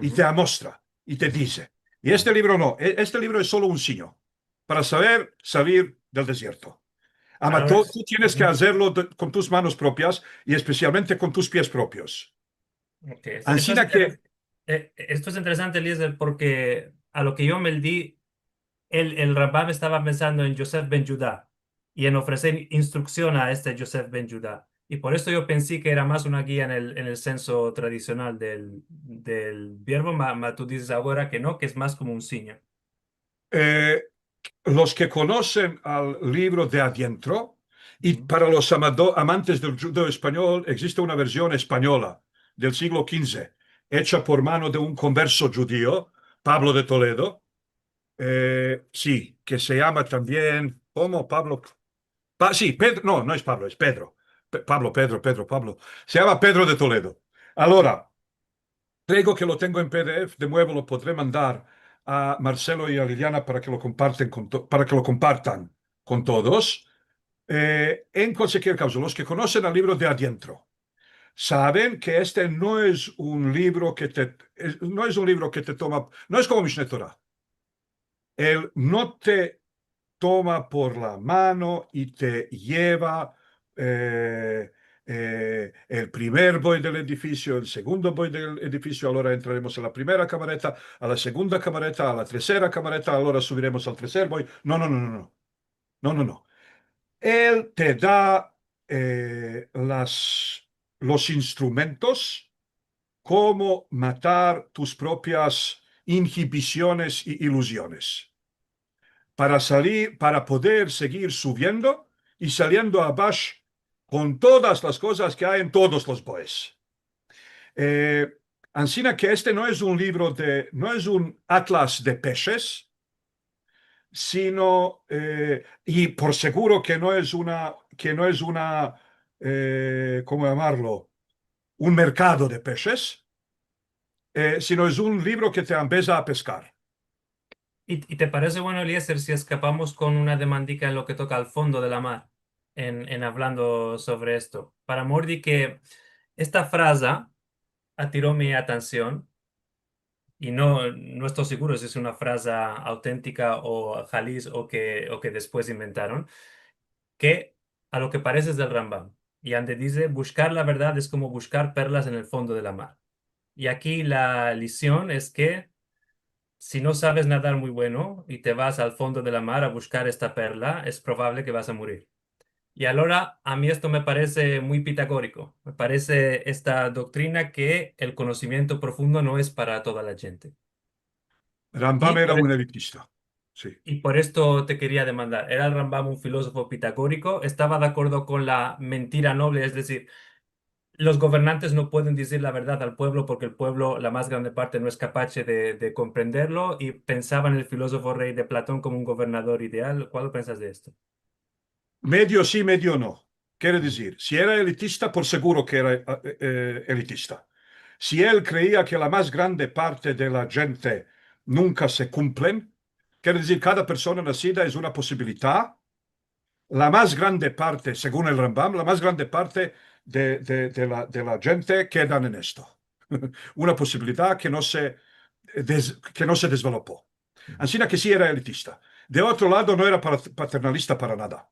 i te amostra, i te dize. I este livro no, e-, este livro es solo un sinyo para saver salir del dezierto. Ama tu, tu tienes ke azerlo de, kon tus manos propias i espesialmente kon tus pies propios. Ok, esto, esto es inter-, eh, esto es interesante, Eliezer, porke a lo ke yo me di, el, el Rambam estava pensando en Yosef ben Yudá i en ofreser instruksion a este Yosef ben Yudá. I por esto yo pensi ke era mas una guia en el, en el senso tradisional del, del verbo, ma, ma tu dizes agora ke no, ke es mas komo un sinyo. Eh, los ke konosen al livro de adientro, i para los amado-, amantes del djudeo-espanyol, egziste una verzion espanyola del siglo kinze, echa por mano de un konverso djudio, Pablo de Toledo, eh, si, ke se yama tambien, komo Pablo? Pa-, si, Pedro, no, no es Pablo, es Pedro. Pe-, Pablo, Pedro, Pedro, Pablo. Se yama Pedro de Toledo. Agora, kreo ke lo tengo en PDF, de muevo lo podre mandar a Marcelo i a Liliana para ke lo komparten kon to-, para ke lo kompartan kon todos. Eh, en kualkier kavzo, los ke konosen al livro de adientro saven ke este no es un livro ke te, es, no es un livro ke te toma, no es komo Mishneh Torah. El no te toma por la mano i te yeva, eh, eh, el primer boy del edifisio, el segundo boy del edifisio, agora entraremos a la primera kamareta, a la segunda kamareta, a la tersera kamareta, agora suviremos al terser boy. No, no, no, no, no. No, no, no. El te da, eh, las, los instrumentos komo matar tus propias inhibisiones i iluziones. Para salir, para poder segir suviendo i saliendo abash kon todas las kozas ke ay en todos los boyes. Eh, ansina ke este no es un livro de, no es un atlas de peshes, sino, eh, i por seguro ke no es una, ke no es una, eh, komo yamarlo? Un merkado de peshes, eh, sino es un livro ke te ambeza a peskar. I, i te parese bueno, Eliezer, si eskapamos kon una demandika en lo ke toka al fondo de la mar, en, en avlando sovre esto? Para mor de ke esta fraza atiro mi atension, i no, no esto seguro si es una fraza autentika o halis o ke, o ke despues inventaron, ke a lo ke parese es del Rambam. I ande dize, bushkar la verdad es komo bushkar perlas en el fondo de la mar. I aki la lision es ke si no saves nadar muy bueno i te vas al fondo de la mar a bushkar esta perla, es provable ke vas a murir. I alora, a mi esto me parese muy pitagoriko. Me parese esta doktrina ke el konosimiento profundo no es para toda la djente. Rambam era un elitista. Si. I por esto te keria demandar, era el Rambam un filozofo pitagoriko? Estava de akordo kon la mentira noble, es dizir, los governantes no pueden dizir la verdad al puevlo porke el puevlo, la mas grande parte, no es kapache de, de komprenderlo, i pensava en el filozofo rey de Platon komo un governador ideal. Kualo pensas de esto? Medio si, medio no. Kere dizir, si era elitista, por seguro ke era, eh, eh, elitista. Si el kreia ke la mas grande parte de la djente nunka se kumplen, kere dizir, kada persona nasida es una posibilidad, la mas grande parte, segun el Rambam, la mas grande parte de, de, de la, de la djente kedan en esto. Una posibilidad ke no se des-, ke no se desvelopo. Ansina ke si era elitista. De otro lado, no era para, paternalista para nada.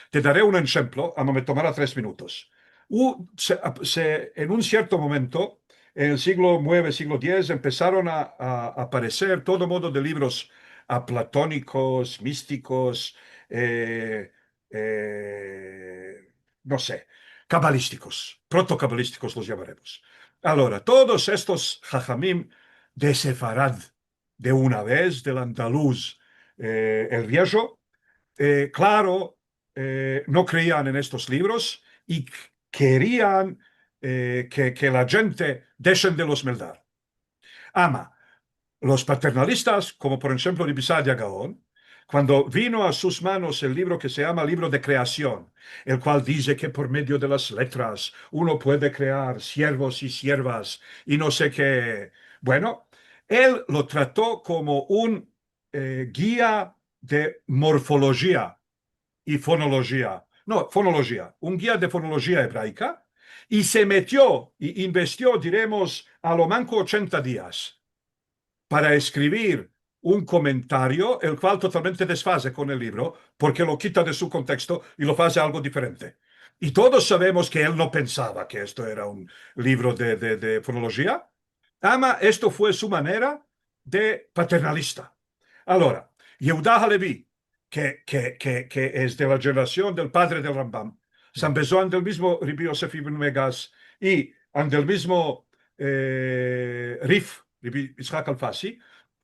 Te dare un enshemplo, ama me tomara tres minutos. U-, se, se, en un sierto momento, en el siglo nueve, siglo diez, empesaron a, a, a apareser todo modo de livros apolatonikos, mistikos, eh, eh, no se, kabalestikos, protokabalestikos los yamaremos. Alora, todos estos hahamim de Sefarad, de una vez, del andaluz, eh, el viejo, eh, klaro, eh, no kreian en estos livros i k-, kerian, eh, ke, ke la djente deshen de los meldar. Ama, los paternalistas, komo por enshemplo Rabi Saadia Gaon, kuando vino a sus manos el livro ke se yama Livro de Kreasion, el kual dize ke por medio de las letras uno puede krear siervos i siervas i no se ke, bueno, el lo trato komo un, eh, guia de morfolojia i fonolojia. No, fonolojia, un guia de fonolojia ebraika, i se metio i investio, diremos, a lo manko ochenta dias para eskrivir un komentario, el kual totalmente desfaze kon el livro, porke lo kita de su konteksto i lo faze algo diferente. I todos savemos ke el no pensava ke esto era un livro de, de, de fonolojia. Ama, esto fue su manera de paternalista. Alora, Yehuda Halevi, ke, ke, ke, ke es de la djenerasion del padre del Rambam, se ambezo ande el mizmo Rabi Yosef ibn Megas i ande el mizmo, eh, Rif, Rabi Yitzhak Alfasi,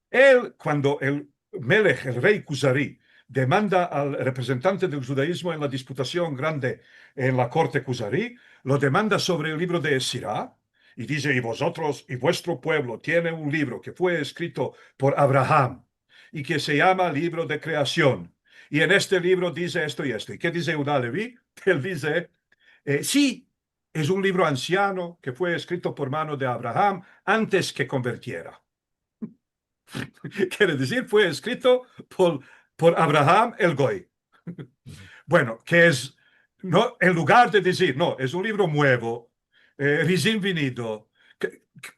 el, kuando el meleh, el rey Kuzari, demanda al reprezentante del djudaizmo en la disputasion grande en la korte Kuzari, lo demanda sovre el livro de Esira, i dize, "I vozotros, i vuestro puevlo tiene un livro ke fue eskrito por Abraham, i ke se yama Livro de Kreasion, i en este livro dize esto i esto." I ke dize Yehuda Halevi? El dize, eh, "Si, es un livro ansiano ke fue eskrito por mano de Abraham antes ke konvertiera." Kere dizir, fue eskrito por, por Abraham el goy. Bueno, ke es, no, en lugar de dizir, "No, es un livro muevo, eh, resin vinido, ke, ke,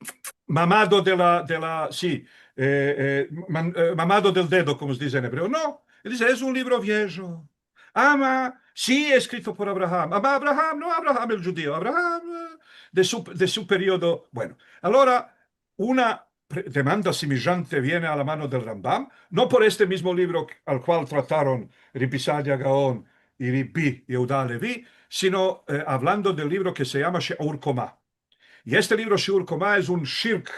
mamado de la, de la, si, eh, eh, man-, eh, mamado del dedo", komo se dize en ebreo. No, el dize, "Es un livro viejo. Ama, si, eskrito por Abraham. Ama Abraham, no Abraham el djudio, Abraham, eh, de su, de su periodo." Bueno, alora, una pre-, demanda simijante viene a la mano del Rambam, no por este mizmo livro al kual trataron Rabi Saadia Gaon i Rabi Yehuda Halevi, sino, eh, avlando del livro ke se yama Shiur Koma. I este livro, Shiur Koma, es un shirk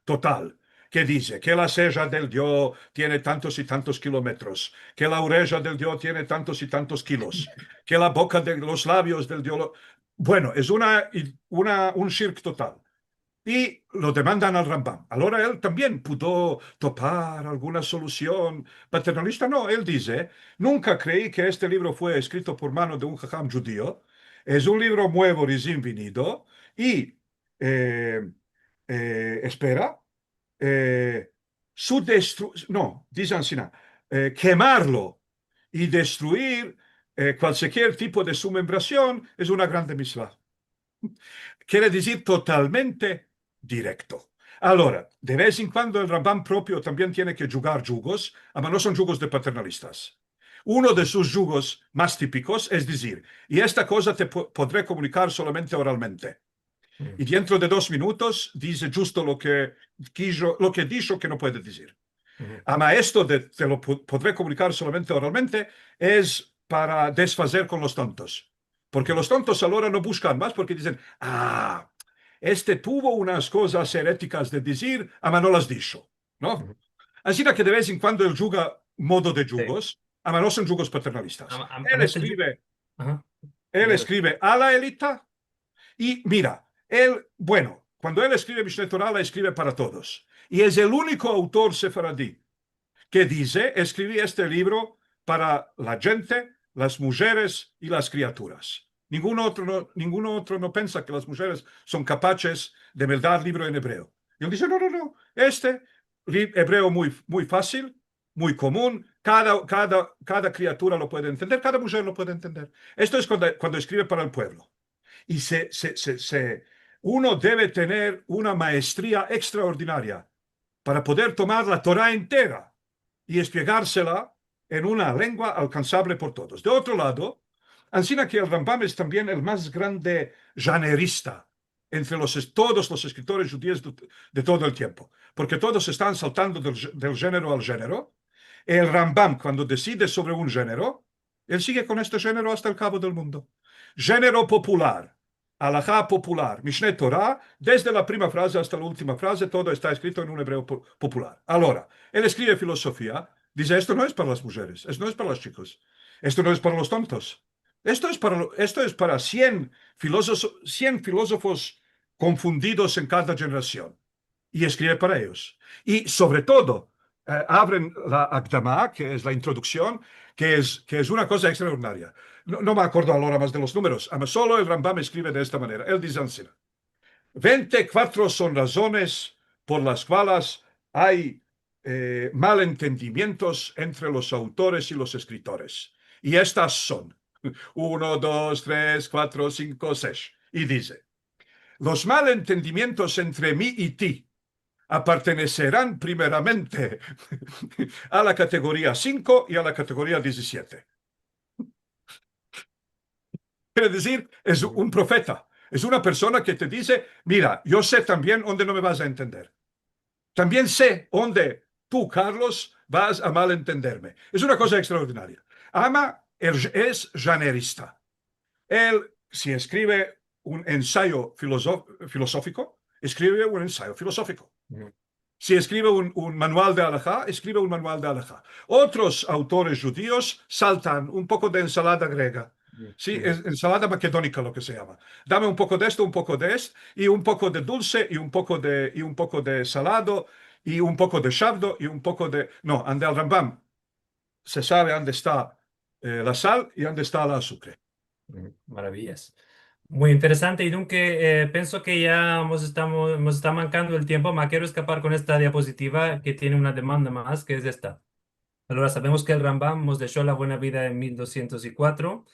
total, ke dize ke la seja del dio tiene tantos i tantos kilometros, ke la oreja del dio tiene tantos i tantos kilos, ke la boka de los lavios del dio lo-, bueno, es una, una, un shirk total. i lo demandan al Rambam. Alora el tambien pudo topar alguna solusion paternalista. No, el dize, nunka krei ke este livro fue eskrito por mano de un haham djudio. Es un livro muevo, rezien vinido, i, eh, eh, espera, eh, su destru-, no, dize ansina, eh, kemarlo i destruir, eh, kualkier tipo de su membrasion es una grande mitzva. Kere dizir totalmente direkto. Alora, de vez en kuando el Rambam propio tambien tiene ke djugar djugos, ama no son djugos de paternalistas. Uno de sus djugos mas tipikos es dizir, i esta koza te po-, podre komunikar solamente oralmente. I dentro de dos minutos dize djusto lo ke kijo, lo ke disho ke no puede dizir. Ama esto de, te lo po-, podre komunikar solamente oralmente es para desfazer kon los tontos. Porke los tontos alora no buskan mas, porke dizen, "Ah, este tuvo unas kozas eretikas de dizir, ama no las disho", no? Ansina ke de vez en kuando el djuga modo de djugos, ama no son djugos paternalistas. Ama, ama, el ama este eskrive, el eskrive a la elita, i mira, el, bueno, kuando el eskrive Mishne Tora, la eskrive para todos. I es el uniko autor sefaradi ke dize, "Eskrivi este livro para la djente, las mujeres i las kriaturas". Ningun otro no, ningun otro no pensa ke las mujeres son kapaches de meldar livro en ebreo. I el dize, "No, no, no, este li-, ebreo muy, muy fasil, muy komun, kada, kada, kada kriatura lo puede entender, kada mujer lo puede entender". Esto es kuando, kuando eskrive para el puevlo. I se, se, se, se, uno deve tener una maestria ekstraordinaria para poder tomar la Tora entera i esplegarsela en una lengua alkansable por todos. De otro lado, ansina ke el Rambam es tambien el mas grande zhanerista entre los es-, todos los eskritoris djudios de, de todo el tiempo, porke todos estan saltando del, del zhenero al zhenero, el Rambam, kuando deside sovre un zhenero, el sige kon este zhenero asta el kavo del mundo. Zhenero popular, alaha popular, Mishne Tora, desde la prima fraze asta la ultima fraze, todo esta eskrito en un ebreo po-, popular. Alora, el eskrive filozofia, dize, "Esto no es para las mujeres, esto no es para los chikos, esto no es para los tontos. Esto es para lo-, esto es para sien filozofos, sien filozofos konfundidos en kada zhenerasion". I eskrive para eyos. I, sovre todo, eh, avren la akdama, ke es la introduksion, ke es, ke es una koza ekstraordinaria. No, no me akordo alora mas de los numeros, ama solo el Rambam eskrive de esta manera. El dize ansina, "Vente i kuatro son razones por las kualas ay, eh, malentendimientos entre los autores i los eskritoris. I estas son uno, dos, tres, kuatro, sinko, sesh". I dize, "Los malentendimientos entre mi i ti aparteneseran primeramente a la kategoria sinko i a la kategoria dizisiete". Kere dizir, es un profeta, es una persona ke te dize, "Mira, yo se tambien onde no me vas a entender. Tambien se onde tu, Carlos, vas a malentenderme". Es una koza ekstraordinaria. Ama, el es zhanerista. El, si eskrive un ensayo filozo-, filozofiko, eskrive un ensayo filozofiko. Si eskrive un, un manual de alaha, eskrive un manual de alaha. Otros autores djudios saltan un poko de ensalada grega. Si, es-, ensalada makedonika, lo ke se yama. Dame un poko de esto, un poko de esto, i un poko de dulse, i un poko de, i un poko de salado, i un poko de shavdo, i un poko de, no, ande el Rambam se save ande esta, eh, la sal i ande esta la azukre. Maraviyas. Muy interesante. I dunke, eh, penso ke ya mos estamos, mos esta mankando el tiempo, ma kero eskapar kon esta diapozitiva ke tiene una demanda mas, ke es esta. Alora, savemos ke el Rambam mos desho la buena vida en mil dosientos i kuatro.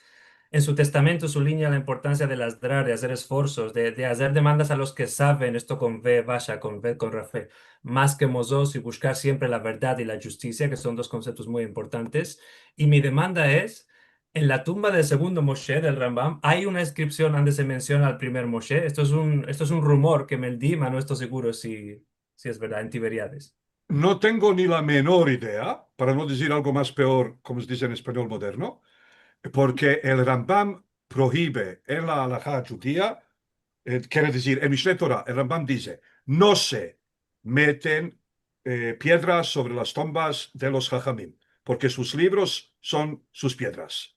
En su testamento sublinya la importansia de ladrar, de azer esforsos, de, de azer demandas a los ke saven, esto kon ve basha, kon ve kon rafe, mas ke mozotros, i bushkar siempre la verdad i la djustisia, ke son dos konseptos muy importantes. I mi demanda es, en la tumba del segundo Moshe del Rambam, ay una enskripsion ande se mensiona al primer Moshe. Esto es un, esto es un rumor ke me di, ma no esto siguro si, si es verdad, en Tiberiades. No tengo ni la menor idea, para no dizir algo mas peor, komo se dize en espanyol moderno, porke el Rambam prohibe en la alaha djudia, eh, kere dizir, en Mishne Tora, el Rambam dize, "No se meten, eh, piedras sovre las tumbas de los hahamim, porke sus livros son sus piedras".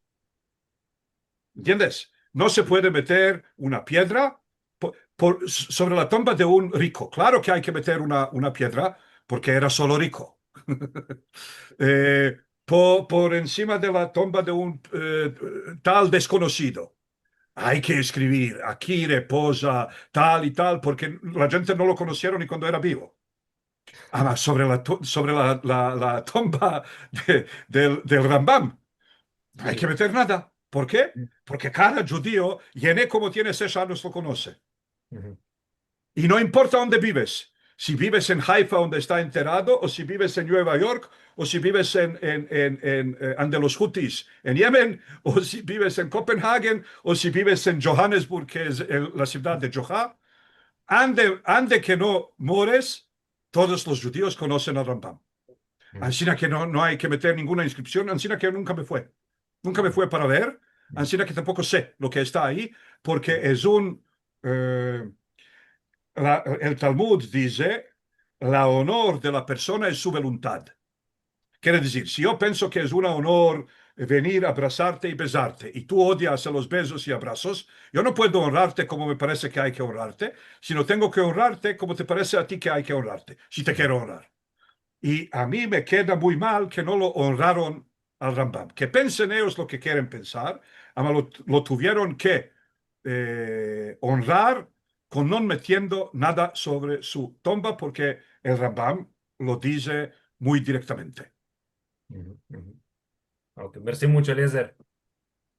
Entiendes? No se puede meter una piedra, po-, por, sovre la tumba de un riko. Klaro ke ay ke meter una, una piedra, porke era solo riko. Eh, po-, por ensima de la tumba de un, eh, tal deskonosedo, ay ke eskrivir, "Aki repoza tal i tal", porke la djente no lo konosieron ni kuando era bivo. Ama sovre la tu-, sovre la, la, la tumba de, del, del Rambam, no ay ke meter nada. Por ke? Porke kada djudio, yene komo tiene sesh anyos, lo konose. I no importa onde bives, si bives en Haifa, onde esta enterado, o si bives en Nueva York, o si bives en, en, en, en, eh, ande los Hutis en Yemen, o si bives en Copenhagen, o si bives en Johannesburg, ke es el, la sivdad de Joha, ande, ande ke no mores, todos los djudios konosen al Rambam. Ansina ke no, no ay ke meter ninguna inskripsion, ansina ke nunka me fue. Nunka me fue para ver, ansina ke tampoko se lo ke esta ayi, porke es un, eh, la, el Talmud dize, "La onor de la persona es su voluntad." Kere dizir, si yo penso ke es una onor venir a abrazarte i bezarte, i tu odias a los bezos i abrazos, yo no puedo onrarte komo me parese ke ay ke onrarte, sino tengo ke onrarte komo te parese a ti ke ay ke onrarte, si te kero onrar. I a mi me keda muy mal ke no lo onraron al Rambam. Ke pensen eyos lo ke keren pensar, ama lo, lo tuvieron ke, eh, onrar kon no metiendo nada sovre su tumba, porke el Rambam lo dize muy direktamente. Ok, mersi muncho, Eliezer.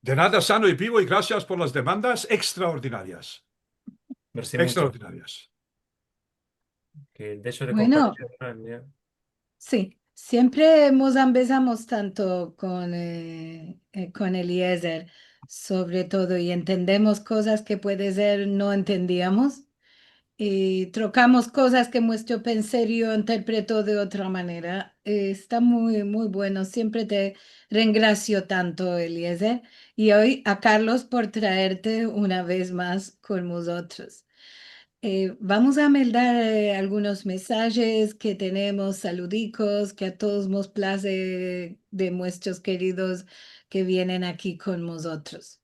De nada, sano i bivo, i grasias por las demandas ekstraordinarias. Mersi muncho. Ekstraordinarias. Ke dejo de kompartir. Bueno, si, siempre mos ambezamos tanto kon, eh, eh, kon Eliezer, sovre todo, i entendemos kozas ke puede ser no entendiamos, i trokamos kozas ke muestro penserio interpreto de otra manera. Eh, esta muy, muy bueno. Siempre te rengrasio tanto, Eliezer, i oy a Carlos por traerte una vez mas kon mozotros. Eh, vamos a meldar, eh, algunos mesajes ke tenemos, saludikos, ke a todos mos plaze de muestros keridos ke vienen aki kon mozotros.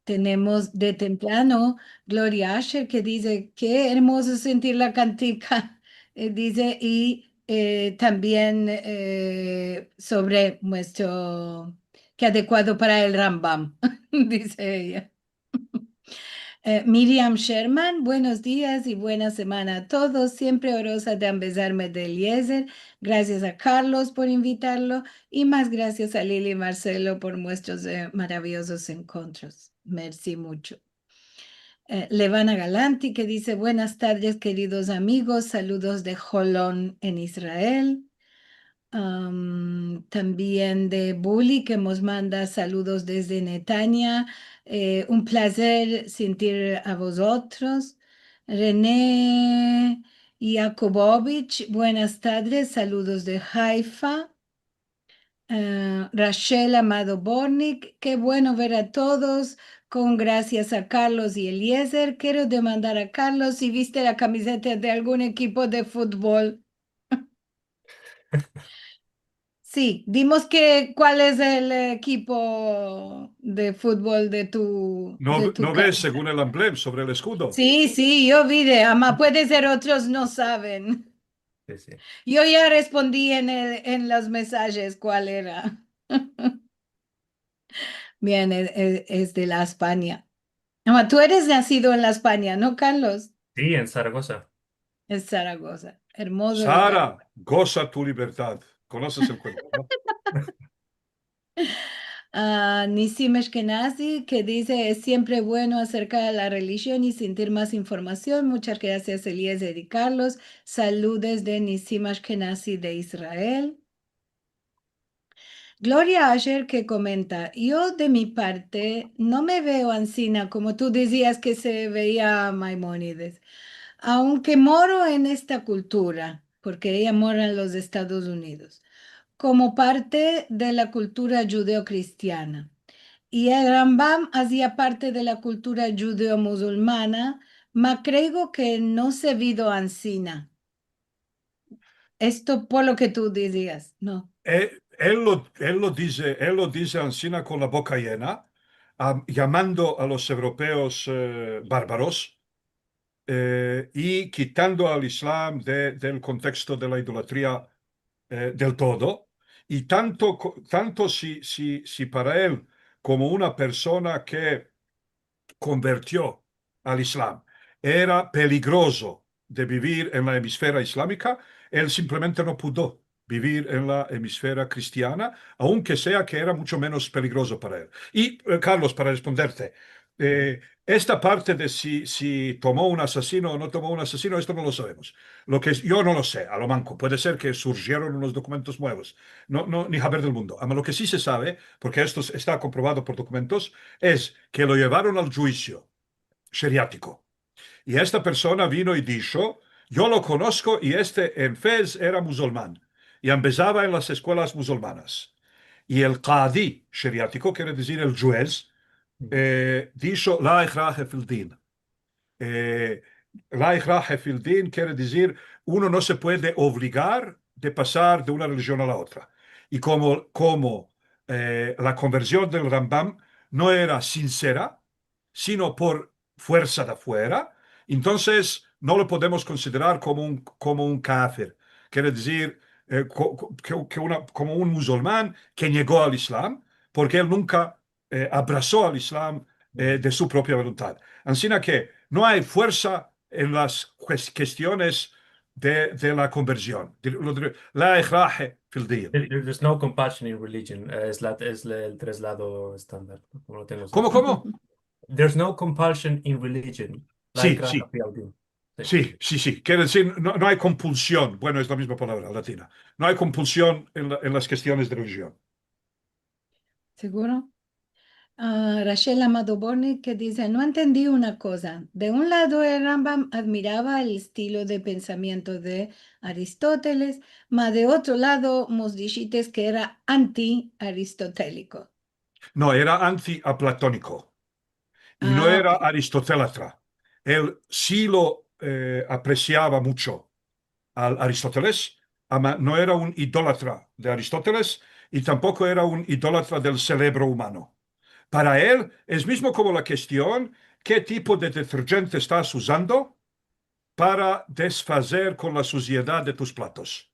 Tenemos de temprano Gloria Asher ke dize, "Ke ermozo sentir la kantika", eh, dize, i, eh, tambien, eh, sovre muestro ke adekuado para el Rambam, dize eya. Eh, Miriam Sherman, buenos dias i buena semana a todos. Siempre oroza de ambezarme de Eliezer. Grasias a Carlos por invitarlo i mas grasias a Lili i Marcelo por muestros, eh, maraviyozos enkontros. Mersi muncho. Eh, Levana Galanti ke dize, "Buenas tardes, keridos amigos, saludos de Holon en Israel." Am, tambien de Buli, ke mos manda saludos desde Netanya. Eh, un plazer sentir a vozotros. René Yakubovich, buenas tardes, saludos de Haifa. Eh, Rachel Amado Bornik, ke bueno ver a todos, kon grasias a Carlos i Eliezer. Kero demandar a Carlos si viste la kamizeta de algun ekipo de futbol. Si, dimos ke, kual es el ekipo de futbol de tu, no, de tu no ves segun el amblem sovre el eskudo? Si, si, yo vi de, ama puede ser otros no saven. Si, si. Yo ya respondi en el, en los mesajes kual era. Bien, es, es, es de la Espanya. Ama, tu eres nasido en la Espanya, no, Carlos? Si, en Zaragoza. Es Zaragoza. Ermozo lugar. Sara, goza tu libertad. Konoses el kuento, no? Ah, Nisim Ashkenazi, ke dize, "Es siempre bueno aserkar a la relijion i sentir mas informasion." Munchas grasias, Eliezer i Carlos. Saludos de Nisim Ashkenazi de Israel. Gloria Asher ke komenta, "Yo, de mi parte, no me veo ansina komo tu dizias ke se veia Maimonides, aunke moro en esta kultura", porke eya mora en los Estados Unidos, "komo parte de la kultura djudeo-kristiana. I el Rambam azia parte de la kultura djudeo-muzulmana, ma kreigo ke no se vido ansina." Esto por lo ke tu dizias, no? El, el lo, el lo dize, el lo dize ansina kon la boka yena, am, yamando a los evropeos, eh, barbaros, eh, i kitando al Islam de, del konteksto de la idolatria, eh, del todo, i tanto, ko- tanto si, si, si para el, komo una persona ke konvertio al Islam, era peligrozo de bivir en la emisfera islamika, el simplemente no pudo bivir en la emisfera kristiana, aunke sea ke era muncho menos peligrozo para el. I, eh, Carlos, para responderte, eh, esta parte de si, si tomo un asasino o no tomo un asasino, esto no lo savemos. Lo ke es- yo no lo se, a lo manko. Puede ser ke surjieron unos dokumentos muevos. No, no, ni haber del mundo. Ama lo ke si se save, porke esto es- esta konprovado por dokumentos, es ke lo yevaron al djuisio sheriatiko. I esta persona vino i disho, "Yo lo konosko i este en Fez era muzulman i ambezava en las eskuelas muzulmanas." I el kadi sheriatiko, kere dizir el djuez, eh, disho, "La ikrahe fid din." Eh, la ikrahe fid din kere dizir, uno no se puede ovligar de pasar de una relijion a la otra. I komo, komo, eh, la konversion del Rambam no era sinsera, sino por fuersa de afuera, entonses no lo podemos konsiderar komo un, komo un kafir. Kere dizir, eh, ko- ko- ke, ke una, komo un muzulman ke yego al Islam, porke el nunka, eh, abraso al Islam, eh, de su propia voluntad. Ansina ke no ay fuersa en las kues- kestiones de, de la konversion. Di- lo de- La ikrahe fid din. There- There's no compulsion in religion, eh, es la, es la- el traslado estandar, komo lo tengo. Komo, komo? There's no compulsion in religion. La Si, ikraha si. fid din. Si, si, si. Kere dizir, no, no ay konpulsion. Bueno, es la mizma palavra latina. No ay konpulsion en la- en las kestiones de relijion. Seguro. Ah, Rachel Amado Borni ke dize, "No entendi una koza. De un lado, el Rambam admirava el estilo de pensamiento de Aristoteles, ma de otro lado, mos dishites ke era anti-aristoteliko." No, era anti-aplatoniko. I no Ah, era ok. aristotelatra. El si lo, eh, apresiava muncho al Aristoteles, ama no era un idolatra de Aristoteles i tampoko era un idolatra del selebro umano. Para el es mizmo komo la kestion ke tipo de deterjente estas uzando para desfazer kon la susiedad de tus platos.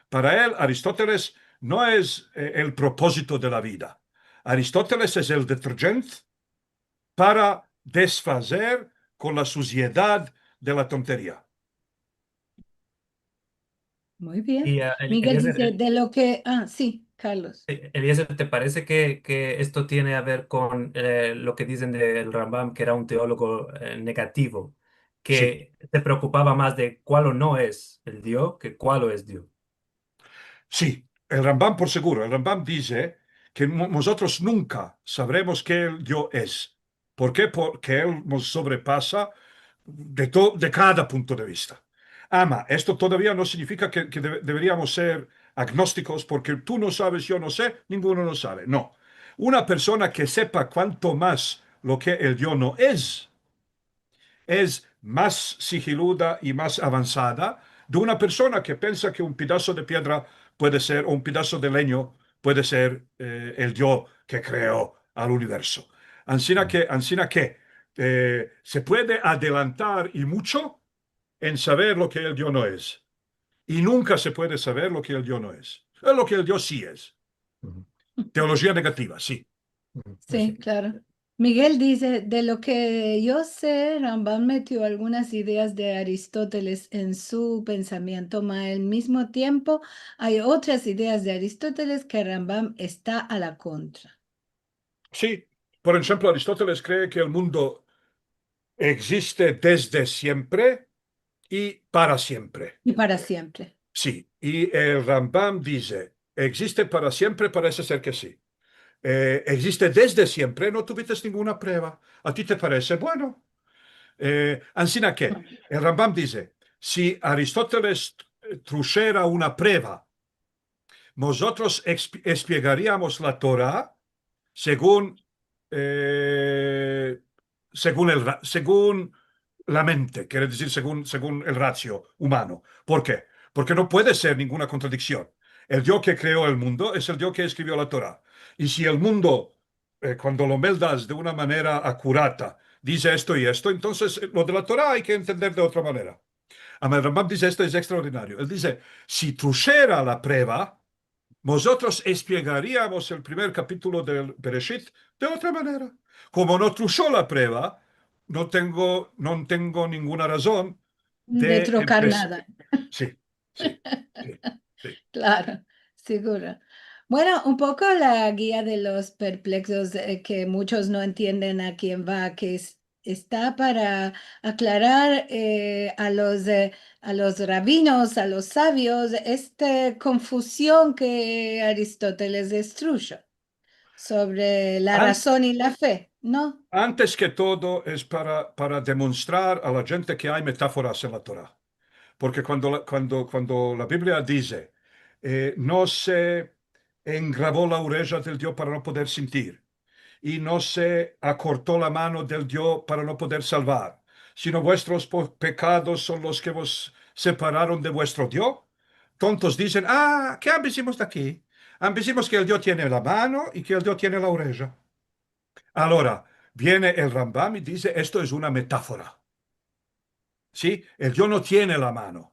Para el, Aristoteles no es, eh, el propozito de la vida. Aristoteles es el deterjent para desfazer kon la susiedad de la tonteria. Muy bien. Y, eh, el- Miguel Eliezer, dize, "De lo ke", ah, si, Carlos. Eh, Eliezer, te parese ke, ke esto tiene a ver kon, eh, lo ke dizen del Rambam, ke era un teologo, eh, negativo, ke se preokupava mas de kualo no es el Dio ke kualo es Dio? Si, el Rambam, por seguro, el Rambam dize ke mo- mozotros nunka savremos ke el Dio es. Por ke? Porke el mos sovrepasa de to- de kada punto de vista. Ama, esto todavia no signifika ke, ke deve- deveriamos ser agnostikos, porke tu no saves, yo no se, ninguno no save. No. Una persona ke sepa kuanto mas lo ke el Dio no es, es mas sigiluda i mas avansada de una persona ke pensa ke un pedaso de piedra puede ser, o un pedaso de lenyo puede ser, eh, el Dio ke kreo al universo. Ansina ke, ansina ke, eh, se puede adelantar i muncho en saver lo ke el Dio no es. I nunka se puede saver lo ke el Dio no es. Eh, lo ke el Dio si es. Uhu. Teolojia negativa, si. Uhu. Si, klaro. Miguel dize, "De lo ke yo se, Rambam metio algunas ideas de Aristoteles en su pensamiento, ma al mizmo tiempo ay otras ideas de Aristoteles ke Rambam esta a la kontra." Si, por enshemplo, Aristoteles kree ke el mundo egziste desde siempre i para siempre. I para siempre. Si, i el Rambam dize, "Egziste para siempre?" Parese ser ke si. Eh, "Egziste desde siempre?" No tuvites ninguna preva. A ti te parese? Bueno. Eh, ansina ke, el Rambam dize, "Si Aristoteles, eh, trujera una preva, mozotros exp- espiegariamos la Tora segun, eh, segun el ra- segun la mente, kere dizir segun, segun el ratsio umano." Por ke? Porke no puede ser ninguna kontradiksion. El Dio ke kreo el mundo es el Dio ke eskrivio la Tora. I si el mundo, eh, kuando lo meldas de una manera akurata, dize esto i esto, entonses, eh, lo de la Tora ay ke entender de otra manera. Ama el Rambam dize esto es ekstraordinario. El dize, si trushiera la preva, mozotros espiegariamos el primer kapitulo del Bereshit de otra manera. Komo no trusho la preva, no tengo, no tengo ninguna razon de trokar nada. Si, si, si, si. Klaro, seguro. Bueno, un poko la gia de los perpleksos, eh, ke muchos no entienden a kien va, ke es, esta para aklarar, eh, a los, eh, a los rabinos, a los savios, esta konfuzion ke Aristoteles destrusho sovre la razon i la fe, no? Antes ke todo es para, para demonstrar a la djente ke ay metaforas en la Tora. Porke kuando la, kuando, kuando la Biblia dize, eh, no se engravo la oreja del Dio para no poder sintir, i no se akorto la mano del Dio para no poder salvar, sino vuestros po-, pekados son los ke vos separaron de vuestro Dio. Tontos dizen, ah, ke ambizimos de aki? Ambizimos ke el Dio tiene la mano i ke el Dio tiene la oreja. Alora, viene el Rambam i dize, esto es una metafora. Si? El Dio no tiene la mano.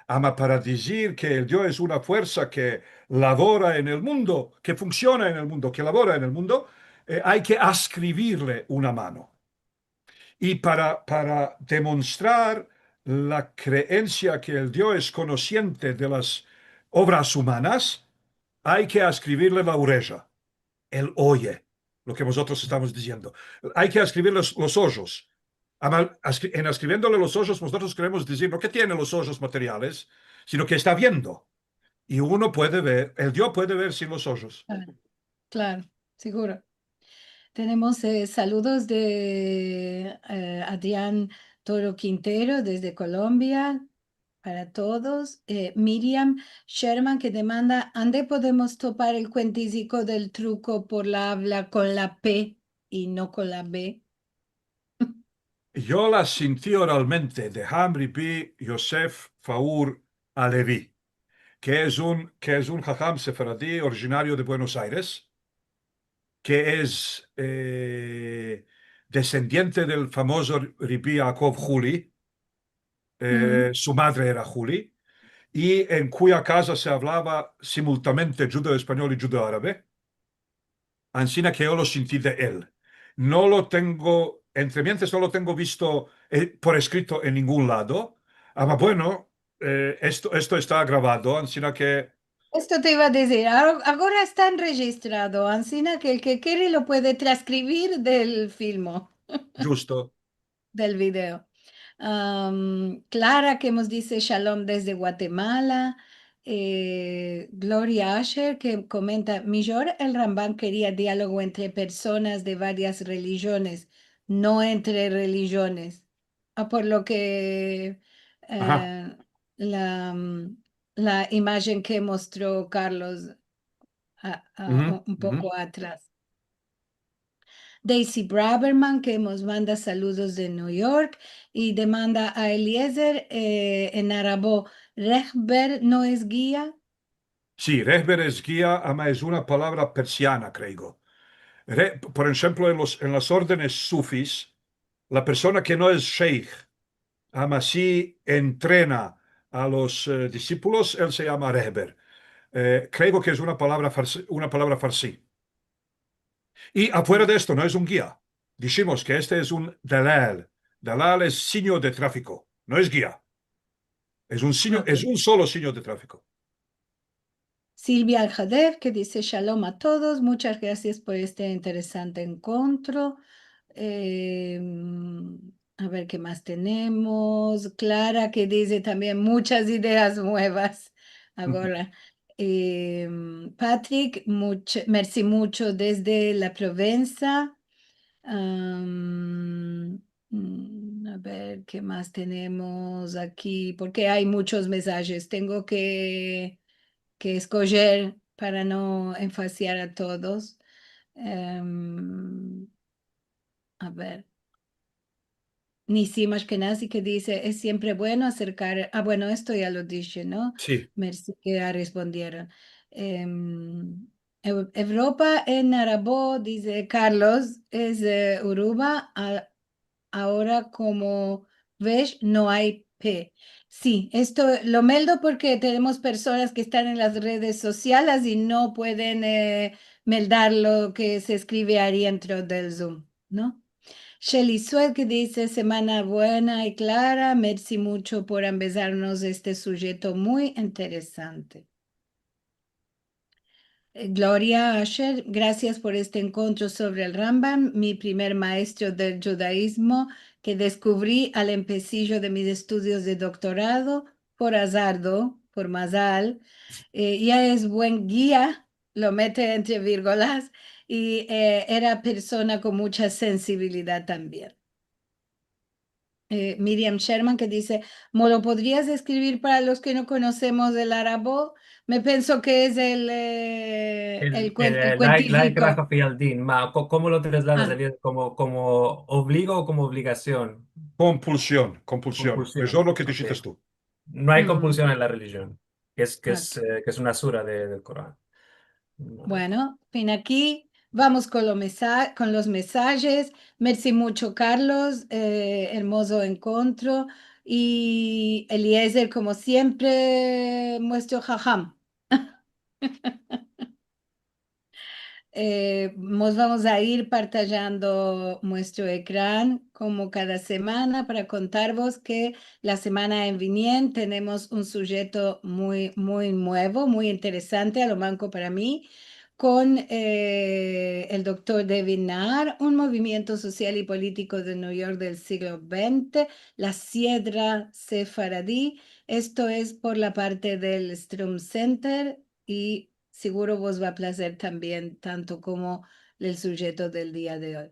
Ama para dizir ke el Dio es una fuersa ke lavora en el mundo, ke funksiona en el mundo, ke lavora en el mundo, eh, ay ke askrivirle una mano. I para, para demonstrar la kreensia ke el Dio es konosiente de las ovras umanas, ay ke askrivirle la oreja. El oye lo ke mozotros estamos diziendo. Ay ke askrivirle los, los ojos. Ama, askri-, en askriviendole los ojos, mozotros keremos dizir, no ke tiene los ojos materiales, sino ke esta viendo. I uno puede ver, el Dio puede ver sin los ojos. Klaro, klaro, seguro. Tenemos, eh, saludos de, eh, Adrián Toro Quintero desde Colombia, para todos. Eh, Miriam Sherman ke demanda, ande podemos topar el kuentiziko del truko por la avla kon la P i no kon la B? Yo la sinti oralmente de Ham Ribi Yosef Faur Alevi, ke es un, ke es un haham sefaradi orijinario de Buenos Aires, ke es, eh, desendiente del famozo Ribi Yaakov Huli, eh, su madre era Huli, i en kuya kaza se avlava simultaneamente djudeo-espanyol i djudeo-arabe. Ansina ke yo lo sinti de el. No lo tengo, entre mientes, no lo tengo visto, eh, por eskrito en ningun lado. Ama, bueno, eh, esto, esto esta gravado, ansina ke... Esto te iva a dizir, a-, agora esta rejistrado, ansina ke el ke kere lo puede transkrivir del filmo. Djusto. Del video. Am, Clara, ke mos dize shalom desde Guatemala. Eh, Gloria Asher, ke komenta, mijor el Rambam keria dialogo entre personas de varias relijiones, no entre relijiones. Ah, por lo ke, eh, la, mm, la imajen ke mostro Carlos a, a, un poko atras. Daisy Braverman, ke mos manda saludos de New York, i demanda a Eliezer, eh, en arabo, rehber no es gia? Si, rehber es gia, ama es una palavra persiana, kreigo. Re-, por enshemplo, en los, en las ordenes sufis, la persona ke no es sheikh, ama si entrena a los, eh, disipulos, el se yama rehber. Eh, kreigo ke es una palavra farsi, una palavra farsi. I afuera de esto, no es un gia. Dishimos ke este es un dalal. Dalal es sinyo de trafiko, no es gia. Es un sinyo, es un solo sinyo de trafiko. Silvia Alhadev, ke dize, shalom a todos, muchas gracias por este interesante enkontro. Em, a ver, ke mas tenemos? Clara, ke dize tambien muchas ideas muevas. Agora, em, Patrick, much-, mersi mucho desde la Provensa. Am, mm, a ver, ke mas tenemos aki? Porke ay muchos mensajes. Tengo ke ke eskojer para no enfasiar a todos. Em, a ver. Nisim Ashkenazi ke dize, es siempre bueno aserkar, ah, bueno, esto ya lo dishe, no? Si. Mersi ke ya respondieron. Em, Eu-, Evropa en arabo, dize Carlos, es, eh, Aruba, a-, agora komo vesh no ay pe. Si, esto lo meldo porke tenemos personas ke estan en las redes sosiales i no pueden, eh, meldar lo ke se eskrive ari dentro del Zoom, no? Shelly Sued ke dize, "Semana buena i klara, mersi muncho por ambezarmos este sujeto muy interesante." Eh, Gloria Asher, "Grasias por este enkontro sovre el Rambam, mi primer maestro del djudaizmo ke deskuvri al empesijo de mis estudios de doktorado, por azardo, por mazal, eh, ya es buen gia", lo mete entre virgulas, i, eh, era persona kon muncha sensibilidad tambien. Eh, Miriam Sherman ke dize, "Mo lo podrias eskrivir para los ke no konosemos el arabo?" Me penso ke es el, eh, el, el kuen-, el kuentifiko. Laikra Hafiyaldin, ma, ko-, komo lo trasladas, Eliezer? Komo, komo ovligo o komo ovligasion? Kompulsion, kompulsion. Kompulsion, es lo ke dishites tu. No ay kompulsion en la relijion, ke es, ke es, eh, ke es una sura de, del Koran. Bueno, fin aki, vamos kon lo mesa-, kon los mesajes. Mersi muncho, Carlos, eh, ermozo enkontro. I Eliezer, komo siempre, muestro haham. Eh, mos vamos a ir partajando muestro ekran komo kada semana para kontarvos ke la semana en vinien tenemos un sujeto muy, muy muevo, muy interesante, a lo manko para mi, kon, eh, el doktor David Naar, un movimiento sosial i politiko de New York del siglo vente, la Siedra Sefaradi. Esto es por la parte del Strum Center i siguro vos va a plazer tambien, tanto komo el sujeto del dia de oy.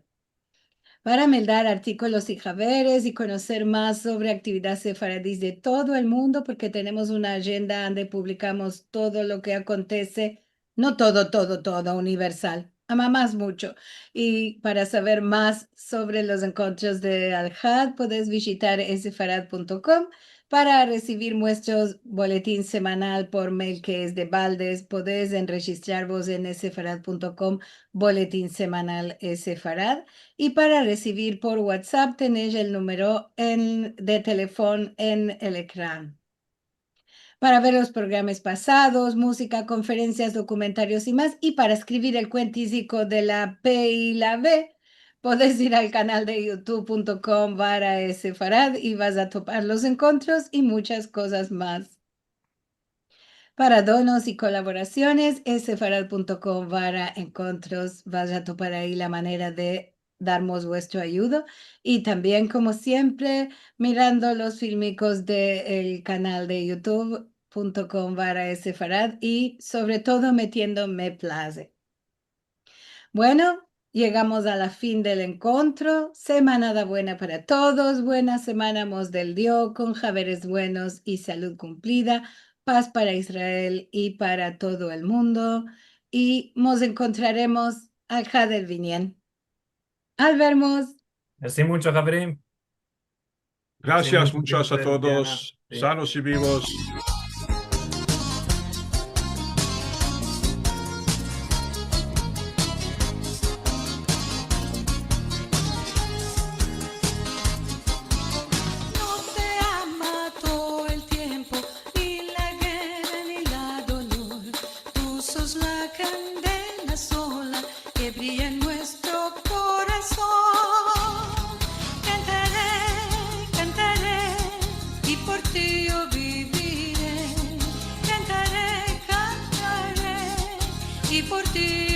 Para meldar artikolos i haberes i konoser mas sovre aktividad sefaradis de todo el mundo, porke tenemos una ajenda ande publikamos todo lo ke akontese, no todo, todo, todo, universal, ama mas muncho. I para saver mas sovre los enkontros de Alhad, podes vijitar esefarad punto kom. Para resivir muestro boletin semanal por mail, ke es de baldes, podes enrejistrarvos en esefarad punto kom, boletin semanal Esefarad. I para resivir por WhatsApp tenesh el numero en, de telefon en el ekran. Para ver los programas pasados, muzika, konferensias, dokumentarios i mas, i para eskrivir el kuentiziko de la P i la V, podes ir al kanal de youtube punto kom barra esefarad i vas a topar los enkontros i munchas kozas mas. Para donos i kolaborasiones, esefarad punto kom barra enkontros, vas a topar ayi la manera de darmos vuestro ayudo. I tambien, komo siempre, mirando los filmikos de el kanal de youtube punto kom barra esefarad i, sovre todo, metiendo me plaze. Bueno, yegamos a la fin del enkontro. Semanada buena para todos. Buena semana mos del Dio, kon haberes buenos i salud kumplida. Paz para Israel i para todo el mundo. I mos enkontraremos al Had el vinien. Al vermos. Mersi muncho, haverim. Grasias munchas a todos. Sanos i vivos. No te ama todo el tiempo, ni la guerra ni la dolor. Tu sos la kandela sola ke brilla en muestro korason. Kantare, kantare, i por ti yo bivire. Kantare, kantare, i por ti